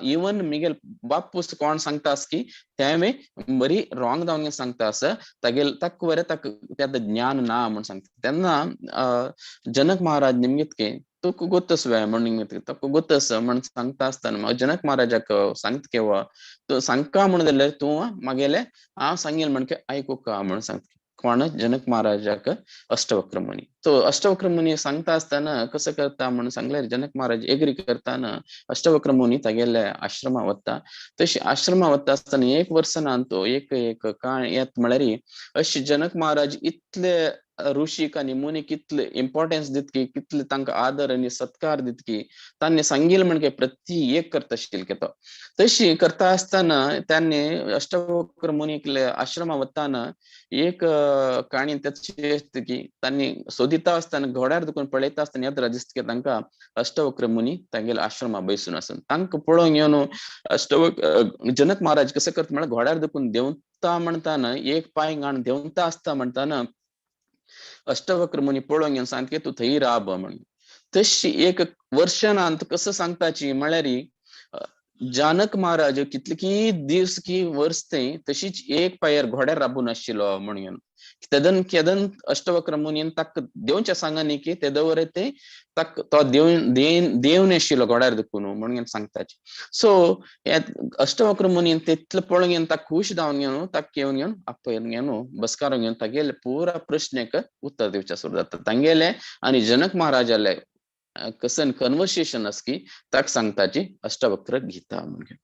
इवन मिगेल बापूस कोण सांगता आस की तें बरी रॉंग जावन सांगता आसा तागेल ताका बरें ताका तें ज्ञान ना म्हूण सांगता. तेन्ना जनक महाराज निमगीत की तुका गोतस वे म्हण निमगीत तुका गोतस म्हण सांगता आसतना म्हाका जनक महाराजाक सांगता केवा तूं सांगका म्हण जाल्यार तूं मागेलें हांव सांगील म्हण आयकूका म्हण सांगता. कोण जनक महाराजाक अष्टवक्र मुनी. तो अष्टवक्र मुनी सांगता आसतना कसं करता म्हणून सांगल्यार जनक महाराज एग्री करताना अष्टवक्र मुनी तागेले आश्रमा वता. तशी आश्रमा वता आसतना एक वर्सनान तो एक एक काळ येत म्हळ्यार अशी जनक महाराज इतले ऋषीक आनी मुनीक कितले इम्पॉर्टन्स दितकी कितले तांकां आदर आनी सत्कार दितकी तांणी सांगील म्हणजे प्रति एक करता आशिल्ले तो. तशी करता आसतना तांणी अष्टवक्र मुनीकले आश्रमा वताना एक काणी त्याची की तांणी सोदिता आसतना घोड्यार दुखून पळयता आसतना यात्रा दिसता की तांकां अष्टवक्र मुनी तांगेले आश्रमा बैसून आसून तांकां पळोवंक येवन अष्टवक्र जनक महाराज कसं करता म्हळ्यार घोड्यार दुखून देंवता म्हणटाना एक पांय घाण देंवता आसता म्हणटाना अष्टवक्र मुनी पळोवंक येवन सांगता तूं थंय राब म्हणून. तशी एक वर्षांत कसं सांगताची म्हळ्यार जानक महाराज कितले की दीस की वर्स ते तशीच एक पायर घोड्यार राबून आशिल्लो म्हणून तेदन केदन अष्टवक्र मुनीन ताक देवच्या सांगानी की तेदवर ते ताक तो देव देव आशिल्लो घोड्यार दुखून म्हणून सांगताची. सो अष्टवक्र मुनीन तितले पळोवन घेवन ताक खुश जावन घेवन ताक येवन घेवन आपयन घेवन बसकारून घेवन तागेले पुरा प्रश्नेक उत्तर दिवच्या सुरू जाता तांगेले. आनी जनक महाराजाले कसन कन्वर्सेशन आसकी ताक सांगताची अष्टवक्र गीता म्हणून.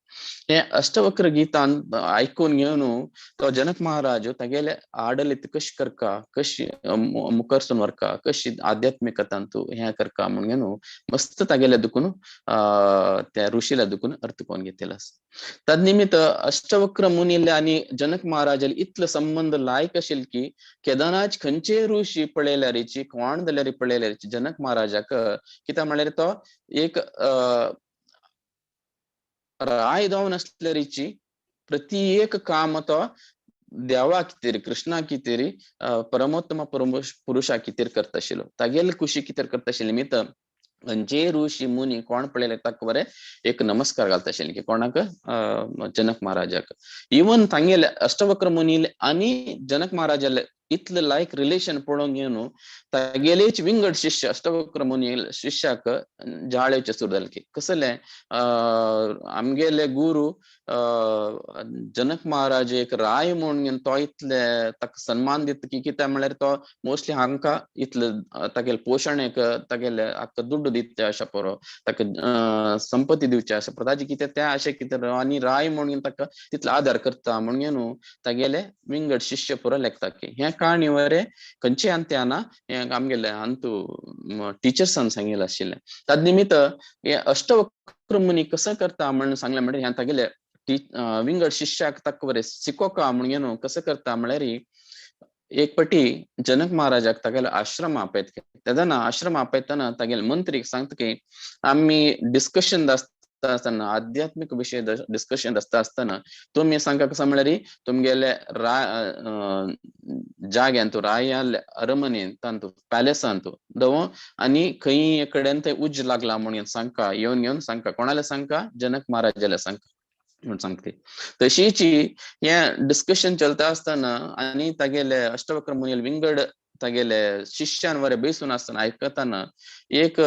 हे अष्टवक्र गीतान आयकून घेवन तो जनक महाराज तागेले आडलित कशी करका, कशी मुखरसून व्हरका, कशी आध्यात्मिकतांतू हें करका म्हणून घेवन मस्त तागेले दुखून त्या ऋषीला दुखून अर्थ कोण घेतलेलो आसा. तद निमित्त अष्टवक्र मुनीले आनी जनक महाराजाले इतलो संबंध लायक आशिल्लो की केदनाच खंयचे ऋषी पळयल्यारीची कोण जाल्यार पळयल्यारीची जनक महाराजाक कित्याक म्हणल्यार तो एक राय जावन आसल्यारीची प्रति एक काम तो देवा कितेर कृष्णा कितेर परमोत्तम पुरुषा कितेर करता आशिल्लो, तागेले कुशी कितेर करता आशिल्ले निमित्त खंयचे ऋषी मुनी कोण पळयले ताका बरें एक नमस्कार घालता आशिल्ले की कोणाक जनक महाराजाक. इवन तांगेले अष्टवक्र मुनी आनी जनक महाराजाले इतले लायक रिलेशन पळोवन घेवन तागेलेच विंगड शिष्य अष्टवक्र मुनी शिष्याक जाळेचे सुरू जाले की कसले आमगेले गुरु जनक महाराज एक राय म्हणून तो इतले ताका सन्मान दिता की कित्याक म्हणल्यार तो मोस्टली हांकां इतले तागेले पोशण एक तागेले हाका दुड्ड दिता अशें पुरो ताका संपत्ती दिवचे अशें पुरो ताजे कितें तें अशें कितें आनी राय म्हणून ताका तितलो आदार करता म्हणून न्हू तागेले विंगड शिष्य पुरो लेखता की हें काणी वरे खंयचे अंत्याना हें आमगेले अंतू टिचर्सान सांगिल्लें आशिल्लें. तद निमित्त हे अष्टवक्र मुनी कसो करता म्हणून सांगलें म्हणल्यार हें तागेले विंगड शिष्याक ताका बरें शिकोका म्हणून न्हू कसो करता म्हळ्यार एक पटी जनक महाराजाक तागेलो आश्रम आपयत तेन्ना आश्रम आपयतना तागेले मंत्रीक सांगता की आमी डिस्कशन आसता आसतना आध्यात्मीक विशय डिस्कशन आसता आसतना तुमी सांगता कसो म्हळ्यार तुमगेले जाग्यान तूं रायाल अरमनेन तांतू पॅलेसान तूं दवो आनी खंय कडेन थंय उज्ज लागला म्हणून सांगका येवन येवन सांगका कोणाले सांगका जनक महाराजाले सांगका म्हणून सांगते. तशीच हें डिस्कशन चलता आसतना आनी तागेले अष्टवक्र मुनील विंगड तागेले शिष्यान वरे बेसून आसतना आयकतना एक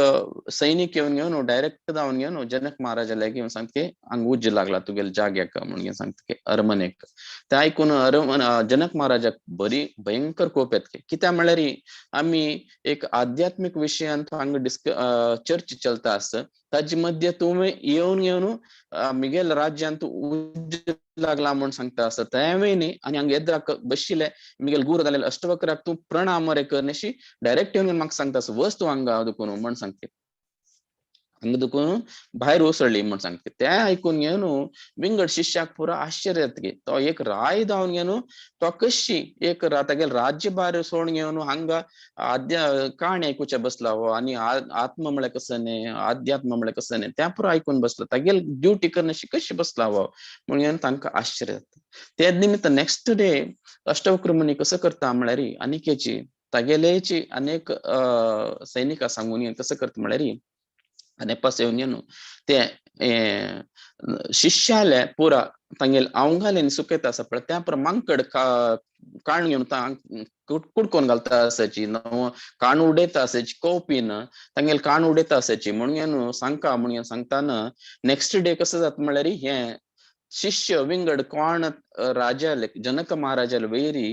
सैनिक येवन घेवन डायरेक्ट जावन घेवन जनक महाराजाले येवन सांगता की हांगा उज्ज लागला तुगेले जाग्याक म्हणून सांगता की अरमनेक. तें आयकून अरमन जनक महाराजाक बरी भयंकर कोप येता कित्याक म्हणल्यार आमी एक आध्यात्मीक विशयान हांगा चर्च चलता आसा ताजे मध्य तुमी येवन येवन मिगेल राज्यांत उज्ज लागला म्हूण सांगता आसा तेंवूय न्ही आनी हांगा येद्राक बशिल्ले मिगेल गुरू जालेले अष्टवक्राक तूं प्रणाम मरे कर डायरेक्ट येवन म्हाका सांगता आसा वच तूं हांगा दुखून म्हूण सांगता हांगा दुखून भायर उसळ्ळी म्हूण सांगता. तें आयकून घेवन विंगड शिष्याक पुरो आश्चर्य जाता की तो एक राय जावन घेवन तो कशी एक तागेले राज्यभार सोडून घेवन हांगा आद्य काणी आयकुचे बसला हो आनी आत्म म्हळ्यार कसो न्ही आध्यात्म म्हळ्यार कसो न्ही तें पुरो आयकून बसला तागेले ड्युटी करनाशी कशी बसला हो म्हणून तांकां आश्चर्य जाता. ते निमित्त नेक्स्ट डे अष्टवक्र मुनी कसो करता म्हळ्यार आनिकेची तागेलेची अनेक सैनिकां सांगून कसो करता म्हळ्यार आनी पास येवन न्हू ते शिष्याले पुरा तांगेले आंगाले सुकयता आसा पळय त्या पुरा मांकड काण घेवन कुडकोन घालता आसाची नव काण उडयता आसाची कोपीन तांगेले काण उडयता आसाची म्हणून न्हू सांगका म्हणून सांगताना नेक्स्ट डे कसो जाता म्हळ्यार हें शिष्य विंगड कोण राजाले जनक महाराजाले वैरी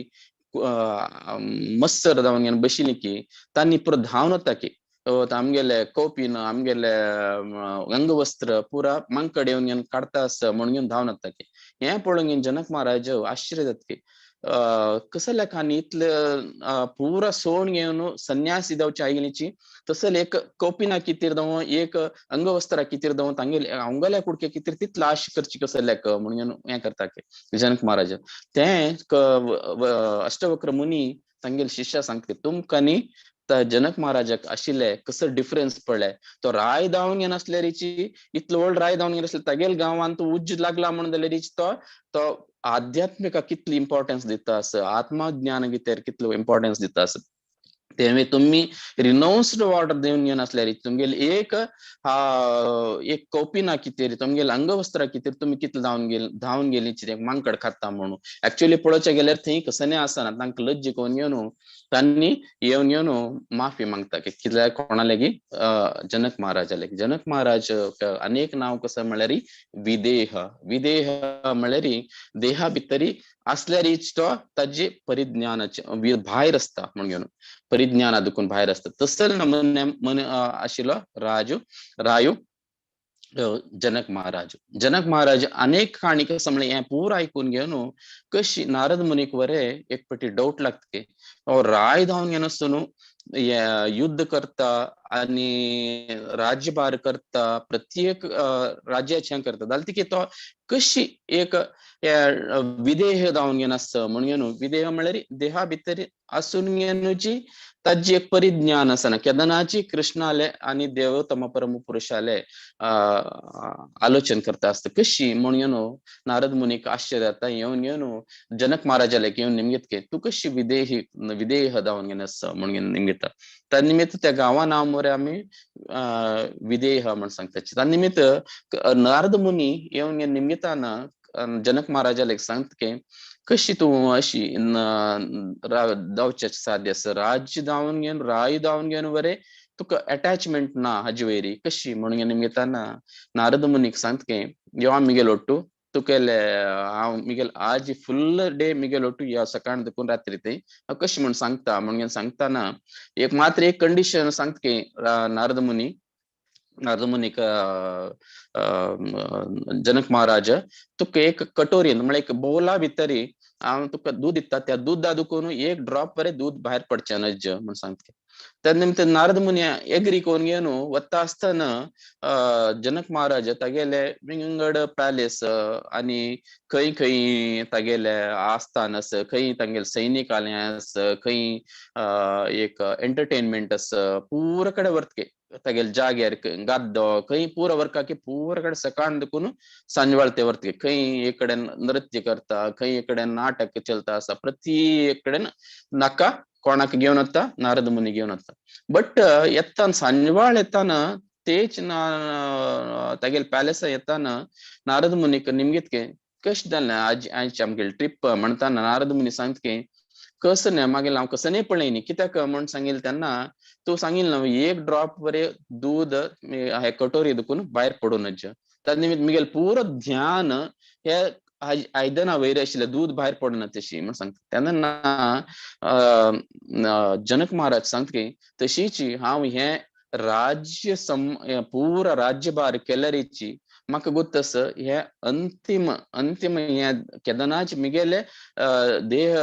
मत्सर जावन बशिल्ली की तांणी पुरो धांवन वता की आमगेले कोपीन आमगेले अंगवस्त्र पुरा मांकड येवन घेवन काडता आसा म्हणून घेवन धांवन वता की हें पळोवन घेवन जनक महाराज आश्चर्य जाता की कसल्या लेखांनी इतले पुरा सोड घेवन संन्यासी जावची आयिल्लीची तसले एक कोपिना कितेर दव एक अंगवस्त्रा कितेर दव तांगेले अंगाल्या कुडके कितेर तितलो आश करची कसले लेख म्हणून हें करता की जनक महाराज. तें अष्टवक्र मुनी तांगेले शिष्या सांगता तुमकां न्ही जनक महाराजाक आशिल्ले कसो डिफरन्स पडले तो राय धांवन घेनासल्यारीची इतलो व्हड राय धांवन घेनासले तागेले गांवांत उज्ज लागला म्हणून जाल्यारीची तो तो आध्यात्मिका कितली इम्पॉर्टन्स दिता आसा आत्मज्ञान कितेर कितलो इम्पॉर्टन्स दिता आसा. तेमी तुमी रिनोन्स्ड ऑर्डर दिवन घेवन आसल्यार तुमगेले एक एक कौपिना कितें तुमगेले अंगवस्त्र कितें तुमी कितले धांवन गेली कितें मांकड खाता म्हणून. एक्चुअली पळोवच्या गेल्यार थंय कसलें आसना, तांकां लज्ज करून घेवन तांणी येवन घेवन माफी मागता की कित्याक कोणा लागीं जनक महाराजा लागीं. जनक महाराज अनेक नांव कसो म्हळ्यार विदेह. विदेह म्हळ्यार देहा भितरी आसल्यारीच तो ताजे परिज्ञानाचे भायर आसता म्हणून घेवन परिज्ञाना दुखून भायर आसता. तसल नमुने मन आशिल्लो राजू रायू जनक महाराज. जनक महाराज अनेक काणी कसं म्हणलें हें पूरा आयकून घेवन कशी नारद मुनीक वरे एक पटी डाउट लागता की राय धांवन घेवन आसता न्हू युद्ध करता आनी राज्यभार करता, प्रत्येक राज्याचें करता, जाल्यार ती तो कशी एक विदेह धांवन घेवन आसता म्हणून घेवन. विदेह म्हळ्यार देहा भितर आसून घेवची ताजी एक परिज्ञान आसना. केदनाची कृष्णाले आनी देवोत्तम परम पुरुषाले आलोचन करता आसता कशी म्हणून घेवन नारद मुनीक आश्चर्य जाता. येवन घेवन जनक महाराजाले येवन निमगीत की तूं कशी विदेही विदेह धांवन घेवन आसता म्हणून घेवन निमगिता. त्या निमित्त त्या गांवा नांव मरे आमी विदेह म्हण सांगता. त्या निमित्त नारद मुनी येवन घेवन निमगिताना जनक महाराजाले सांगता की कशी तूं अशी धांवचे साध्य आसा, राज्य धांवन घेवन राय धांवन घेवन बरें तुका अटॅचमेंट ना हाजे वयरी कशी म्हणून निमगिताना नारद मुनीक सांगता की यो मिगेल ಒಟ್ಟು तुकेले हांव मिगेल आज फुल डे मिगेल ಒಟ್ಟು या सकाळ दुखून रात्री थंय हांव कशी म्हण सांगता म्हणून सांगताना एक मात्र एक कंडिशन सांगता की नारद मुनी नारद मुनीक जनक महाराज तुका एक कटोरीन म्हळ्यार एक बोला भितरी हांव तुका दूद दिता, त्या दुदा दुखून एक ड्रॉप बरें दूद भायर पडचें नज्ज म्हण सांगता. त्या निमित्त नारद मुनी एग्री करून घेवन वता आसतना जनक महाराज तागेले विंगड पॅलेस आनी खंय खंय तागेले आस्थान आसा, खंय तांगेले सैनीक आस, खंय एक एंटरटेनमेंट आसा, पुरा कडेन व्हरता तागेले जाग्यार गाद्दो खंय पुरा वर्का की पुरा कडेन सकाळ दुखून सांजवाळ ते व्हरता. खंय एक कडेन नृत्य करता, खंय एक कडेन नाटक चलता आसा, प्रत्येक कडेन नाका कोणाक घेवन वता नारद मुनी घेवन वता. बट येताना सांजवाळ येताना तेच तागेले पॅलेसा येताना नारद मुनीक निमगीत की कशें जालें आज आयची आमगेली ट्रीप म्हणटाना नारद मुनी सांगता की कसं न्ही मागीर हांव कसं न्ही पळयनी कित्याक म्हण सांगिल्लें तेन्ना तूं सांगिल्लें न्हू एक ड्रॉप बरें दूद हे कटोरी दुखून भायर पडूं नज. त्या निमित्त मिगेल पुरो ध्यान हे आयदना वयर आशिल्लें दूद भायर पडना तशी म्हण सांगता. तेन्ना जनक महाराज सांगता की तशीच हांव हें राज्य पुरा राज्यभार केल्यारीची म्हाका गोत्त आसा हे अंतिम अंतिम हे केदनाच मिगेले देह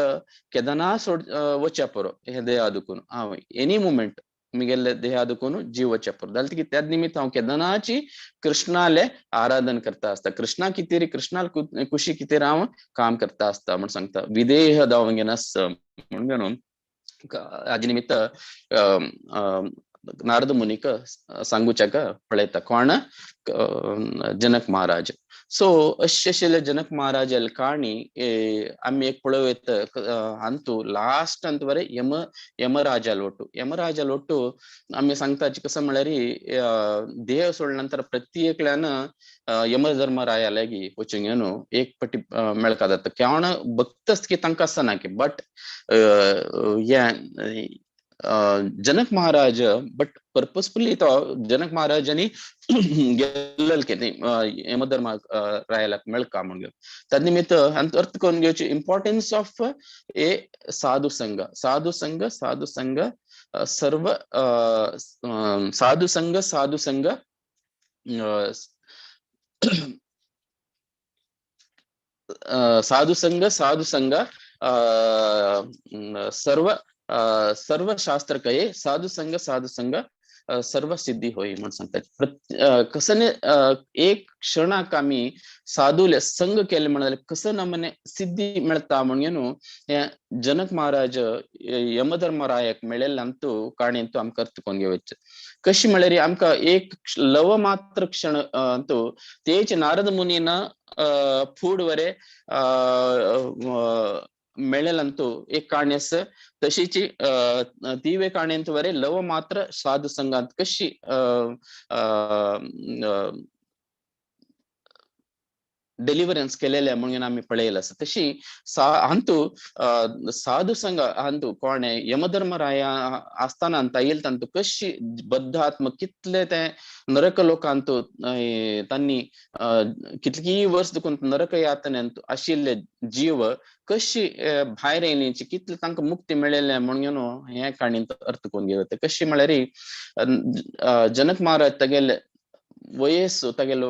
केदना सोड वच्या पुरो हे देहा दुखून हांव एनी मुमेंट मिगेले देहा दुखून जीव वच्या पुरो जाल्यार की त्या निमित्त हांव केदनाची कृष्णाले आराधन करता आसता, कृष्णा कितें कृष्णा कुशी कितें हांव काम करता आसता म्हण सांगता. विदेह धांवन घेवन आसता म्हणून घेवन हाजे निमित्त नारद मुनीक सांगूच्याक पळयता कोण जनक महाराज. सो अशें आशिल्ले जनक महाराजाले काणी आमी एक पळोवं येता. अंतू लास्ट अंत बरें यमराजाल ಒಟ್ಟು यमराजाल ಒಟ್ಟು आमी सांगता कसं म्हळ्यार देह सोडल्या नंतर प्रत्येकल्यान यमधर्मराया लागीं वचून घेवन एक पटी मेळका जाता. केवण भक्त की तांकां आसना की बट हे जनक महाराज बट पर्पसफुली तो जनक महाराजांनी गेल्लेल की यमधर्म रायाला मेळका म्हणून. त्या निमित्त अर्थ करून घेवची इम्पॉर्टन्स ऑफ ए साधू संघ, साधू संघ, साधू संघ, सर्व साधू संघ, साधू संघ, साधू संघ, साधू संघ, सर्व सर्व शास्त्र कये साधू संघ, साधू संघ, सर्व सिद्धी होई म्हणून सांगतात. कसं एक क्षणाक आमी साधूले संग केले म्हणाले कसं नमने सिद्धी मेळता म्हणून हे जनक महाराज यमधर्मरायाक मेळिल्ले अंतू काणी अंतू आमकां अर्थ करून घेवचे. कशी म्हळ्यार आमकां एक लव मात्र क्षण अंतू तेच नारद मुनीन फूड वरे मेळेलंतू एक काणी आसा. तशीची तीवे काणयेंत वरे लव मात्र साधु संघात कशी डिलिव्हरन्स केलेले म्हणून आमी पळयलें आसा. तशी हांतू साधु संघ हांतू कोण यमधर्मराया आसताना येयल तांतू कशी बद्धात्म कितले ते नरक लोकांतू तांणी कितलीय वर्स देखून नरक यातनेंत आशिल्ले जीव कशी भायर येयली, कितले तांकां मुक्ती मेळिल्ले म्हणून हे काणयेंत अर्थ करून घेवता. कशी म्हळ्यार जनक महाराज तागेले वयस तागेलो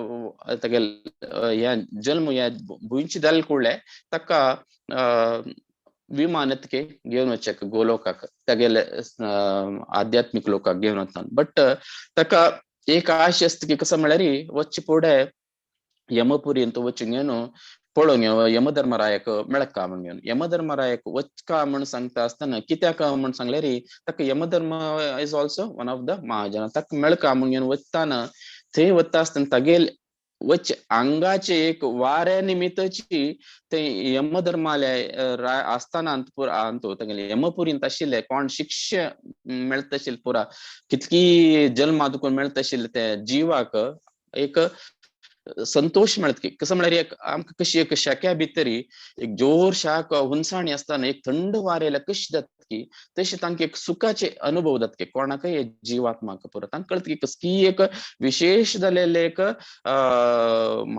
तागेल ह्या जल्म ह्या भुंयची जाले कुडले ताका विमानतके घेवन वचक गोलोकाक तागेले आध्यात्मीक लोकाक घेवन वता. बट ताका एक आश आसता की कसो म्हळ्यार वच्चे फुडें यमपुरींत वचून घेवन पळोवंक यमधर्मरायक मेळका म्हण घेवन यमधर्मरायक वचका म्हण सांगता आसतना कित्याक म्हण सांगल्यार ताका Yamadharma is also one of the Mahajan. ताका मेळका म्हण घेवन वचताना थंय वता आसतना तागेल वच आंगाचे एक वाऱ्या निमित्तची ते यमधर्माले आसताना तागेले यमपुरींत आशिल्ले कोण शिक्षा मेळता आशिल्ले पुरा कितकी जल्मा दुखून मेळता आशिल्ले ते जिवाक एक संतोष मेळत की कसं म्हळ्यार एक आमकां कशी एक शाक्या भितरी एक जोर शाक हुनसाणी आसतना एक थंड वारेला कशी जाता की तशें तांकां एक सुखाचे अनुभव जाता की कोणाकय जिवात्माक पुरो तांकां कळटा की कसली एक विशेष जालेले एक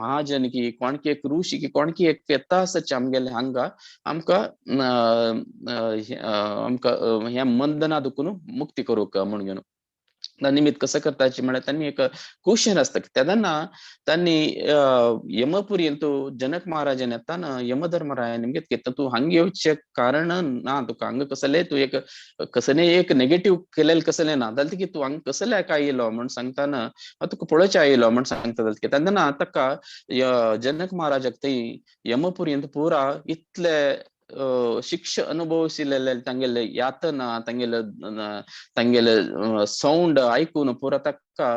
महाजन की कोणकी एक ऋषी की कोणकी एक येता आसाची आमगेले हांगा आमकां आमकां ह्या मंदना दुखून मुक्ती करूंक म्हूण घेवन निमित्त कसं करताची म्हळ्यार त्यांनी एक क्वेश्चन आसता तेन्ना त्यांनी यमपुरींत जनक महाराजान येताना यमधर्मरायान निमगीत तूं हांगा येवचें कारण ना, तुका हांगा कसलें तूं एक कसलें एक नेगेटीव केलेलें कसलें ना जाल्यार की तूं हांगा कसलें काय येयलो म्हण सांगतना तुका पळोवचें आयलो म्हण सांगता जाल्यार तेन्ना ताका जनक महाराजाक थंय यमपुरींत पुरा इतले शिक्षा अनुभवशिल्ले तांगेले यातना तांगेले तांगेले सावंड आयकून पुरा ताका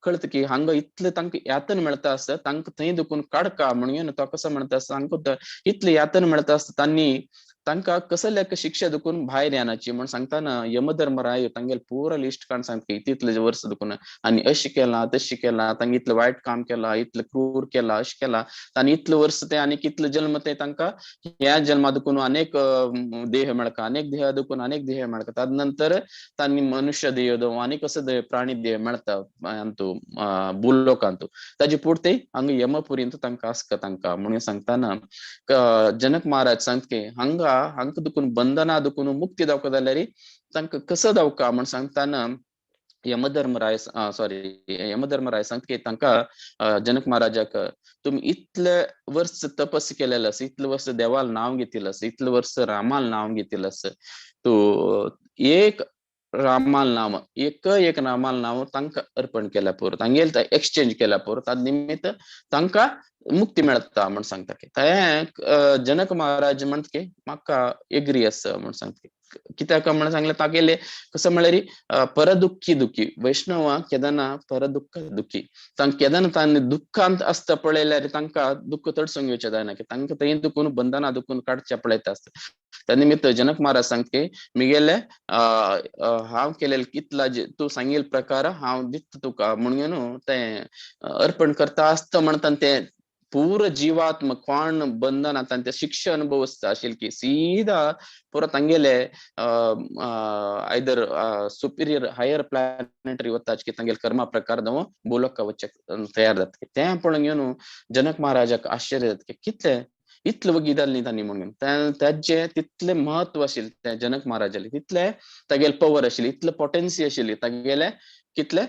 कळटा की हांगा इतले तांकां यातन मेळटा आसता तांकां थंय दुखून काडका म्हणून तो कसो म्हणटा आसता हांकां इतले यातन मेळटा आसता तांणी तांकां कसले शिक्षा दुखून भायर येनाची म्हण सांगतना यमधर्मराय तांगेले पुरा लिस्ट काडून सांगता तितले वर्स दुखून आनी अशें केलां तशें केलां तांकां इतलें वायट काम केलां इतलें क्रूर केलां अशें केलां तांणी इतले वर्स ते आनी कितले जल्म ते तांकां ह्या जल्मा दुखून अनेक देह मेळका अनेक देह दुखून अनेक देह मेळका ताजे नंतर तांणी मनुष्य देह दव आनी कसो देह प्राणी देह मेळटा अंतू भूलोकांतू ताजे पुरते हांगा यमपुरींत तांकां आसता तांकां म्हणून सांगतना जनक महाराज सांगता की हांगा हांकां दुखून बंधना दुखून मुक्ती दावका जाल्यार तांकां कसो दावका म्हण सांगतना यमधर्मराय सॉरी यमधर्मराय सांगता की तांकां जनक महाराजाक तुमी इतले वर्स तपस केलेले आसा इतले वर्स देवाल नांव घेतिल्लें आसा इतले वर्स रामाल नांव घेतिल्लें आसा तूं एक रामाल नांव एक एक रामाल नांव तांकां अर्पण केल्या पुरो तांगेले एक्सचेंज केल्या पुरो ताजे निमित्त तांकां मुक्ती मेळटा म्हण सांगता की तें जनक महाराज म्हणटा की म्हाका एग्री आसा म्हण सांगता कित्याक म्हण सांगलें तागेले कसं म्हळ्यार परदुख्खी दुखी वैष्णव केदना परदुख्ख दुखी तांकां केदना तांणी दुख्खांत आसता पळयल्यार तांकां दुख्ख तडसून घेवचें जायना की तांकां थंय दुखून बंधना दुखून काडचें पळयता आसता. त्या निमित्त जनक महाराज सांगता की मिगेले हांव केलेले कितला तूं सांगिल्ले प्रकार हांव दिता तुका म्हणून तें अर्पण करता आसता म्हणटा तें पूर्ण जीवात्म कोण बंधन आतां ते शिक्षा अनुभव आशिल्ले की सीधा पुरो तांगेले आयदर सुपिरियर हायर प्लॅनेटरी वता की तांगेले कर्मा प्रकार दव भूलोका वचक तयार जाता. तें पळोवन घेवन जनक महाराजाक आश्चर्य जाता की कितले इतले वगी जाली तांणी म्हणून ताजें तितलें म्हत्व आशिल्लें त्या जनक महाराजाले तितले तागेले पवर आशिल्ली इतले पोटेन्सी आशिल्ली तागेले कितले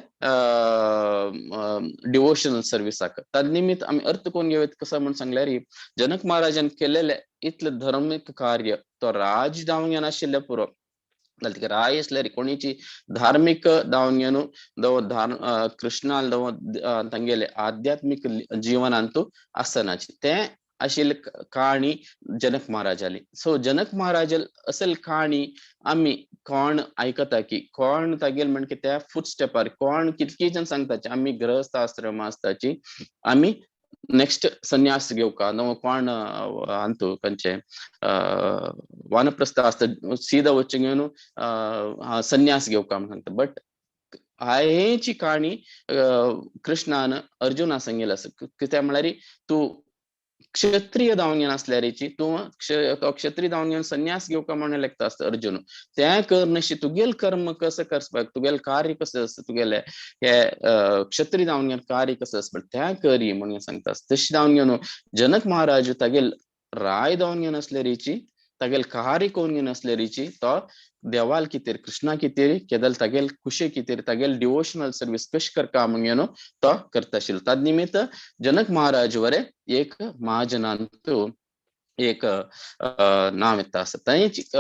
डिवोशनल सर्विसाक. ताजे निमित्त आमी अर्थ करून घेवया कसो म्हण सांगल्यार जनक महाराजान केलेले इतले धर्मीक कार्य तो राज जावंक येनाशिल्लें पुरो जाल्यार राय आसल्यार कोणीची धार्मीक जावन घेवन दव कृष्णाल दव तांगेले आध्यात्मीक जीवनांतू आसनाची तें आशिल्ली काणी जनक महाराजाली. सो जनक महाराजाल असल काणी आमी कोण आयकता की कोण तागेल म्हण की त्या फूट स्टेपार कोण कितकी जण सांगताची आमी गृहस्थ आश्रम आसताची आमी नेक्स्ट संन्यास घेवका नवो कोण अंतू खंयचे वानप्रस्थ आसता सीधा वचून घेवन संन्यास घेवका म्हण सांगता. बट हेची काणी कृष्णान अर्जुना सांगिल्लें आसा. कित्याक म्हळ्यार तूं क्षत्रिय जावन घेवन आसल्यारीची तूं क्षत्रिय जावन घेवन संन्यास घेवका म्हणून लेखता आसता अर्जुन. तें करनशी तुगेल कर्म कसं करपाक, तुगेल कार्य कसं आसता, तुगेले हे क्षत्रिय जावन घेवन कार्य कसं आसता तें करी म्हणून सांगता आसता. तशें जावन घेवन जनक महाराज तागेल राय जावन घेवन आसल्यारीची तागेल कार्य कोण घेवन आसल्यारीची तो देवाल कितेर कृष्णा कितेर केदल तागेल खुशे कितेर तागेल डिवोशनल सर्वीस कशी करका म्हणून तो करता आशिल्लो. ताद निमित्त जनक महाराज वरे एक महाजनांतू एक नांव येता आसा. थंयच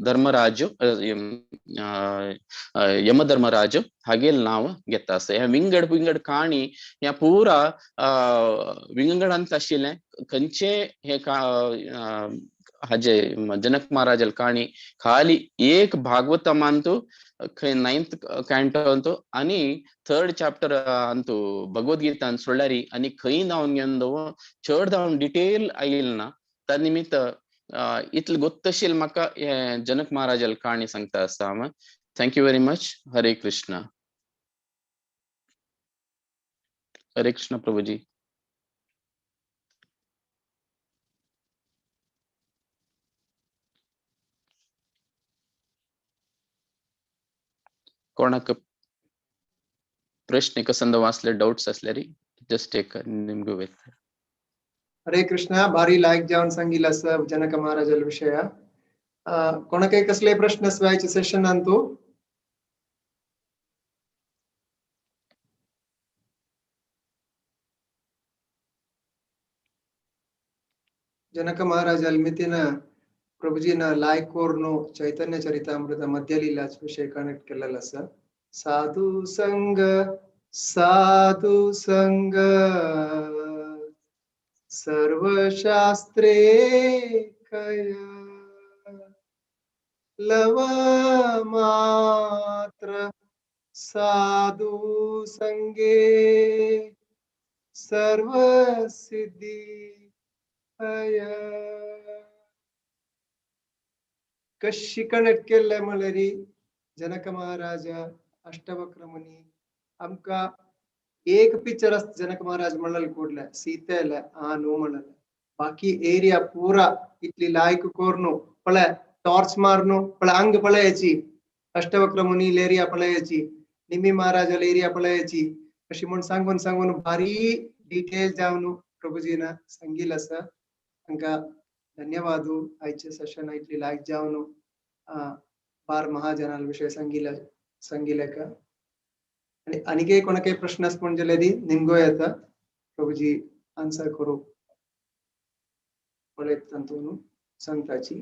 धर्मराज यमधर्मराज हागेल नांव घेता आसा. ह्या विंगड विंगड काणी ह्या पुरा विंगडांत आशिल्लें खंयचे हे हाजे जनक महाराजल काणी खाली एक भागवतमांतू खंय 9th canto अंतू आणि 3rd chapter अंतू भगवद्गीतान सोडल्यारी आणि खंय जावन घेवन चड जावन डिटेल आयल ना. त्या निमित्त इतलें गोत्तशील म्हाका हे जनक महाराजल काणी सांगता आसता हांव. Thank you very much. Hare Krishna. Hare Krishna Prabhuji. कोणाक प्रश्न कसंद वाचले डाउट्स असल्यारी जस्ट एक निमगो वेत. हरे कृष्णा. भारी लायक जावन सांगिल्लें आसा जनक महाराजाल विशय. कोणाकय कसले प्रश्न आसवायचे सेशन अंतू? जनक महाराजाल मितीन प्रभुजीन लायक कोर्नु चैतन्य चरितामृत मध्यलीलाच विषय कनेक्ट केलेलो आसा. साधु संग साधु संग सर्वशास्त्रे कय लव मात्र साधु संगे सर्व सिद्धि हय. कशी कनेक्ट केल्ले म्हळ्यार जनक महाराजा अष्टवक्र मुनी आमकां एक पिक्चर आसता जनक महाराज म्हणलें ಕೂಡಲೇ ಸೀತೆ ಆನು म्हणलें. बाकी एरिया पूरा इतली लायक कोर्नु पळे टॉर्च मारनु पळे अंग पळयाची अष्टवक्र मुनी एरिया पळयाची निमी महाराजाल एरिया पळयाची अशी म्हूण सांगून सांगून भारी डिटेल जावन प्रभुजीन सांगिल्लें आसा. तांकां धन्यवाद. आयचे सेशन इतली लायक जावन बार महाजनाल विषय सांगिल्ले सांगिल्ले का. आणि आनीकय कोणाकय प्रश्न आसा म्हण जाल्यार निमगो येता प्रभुजी आन्सर करूं पळयत तातूंत सांगताची.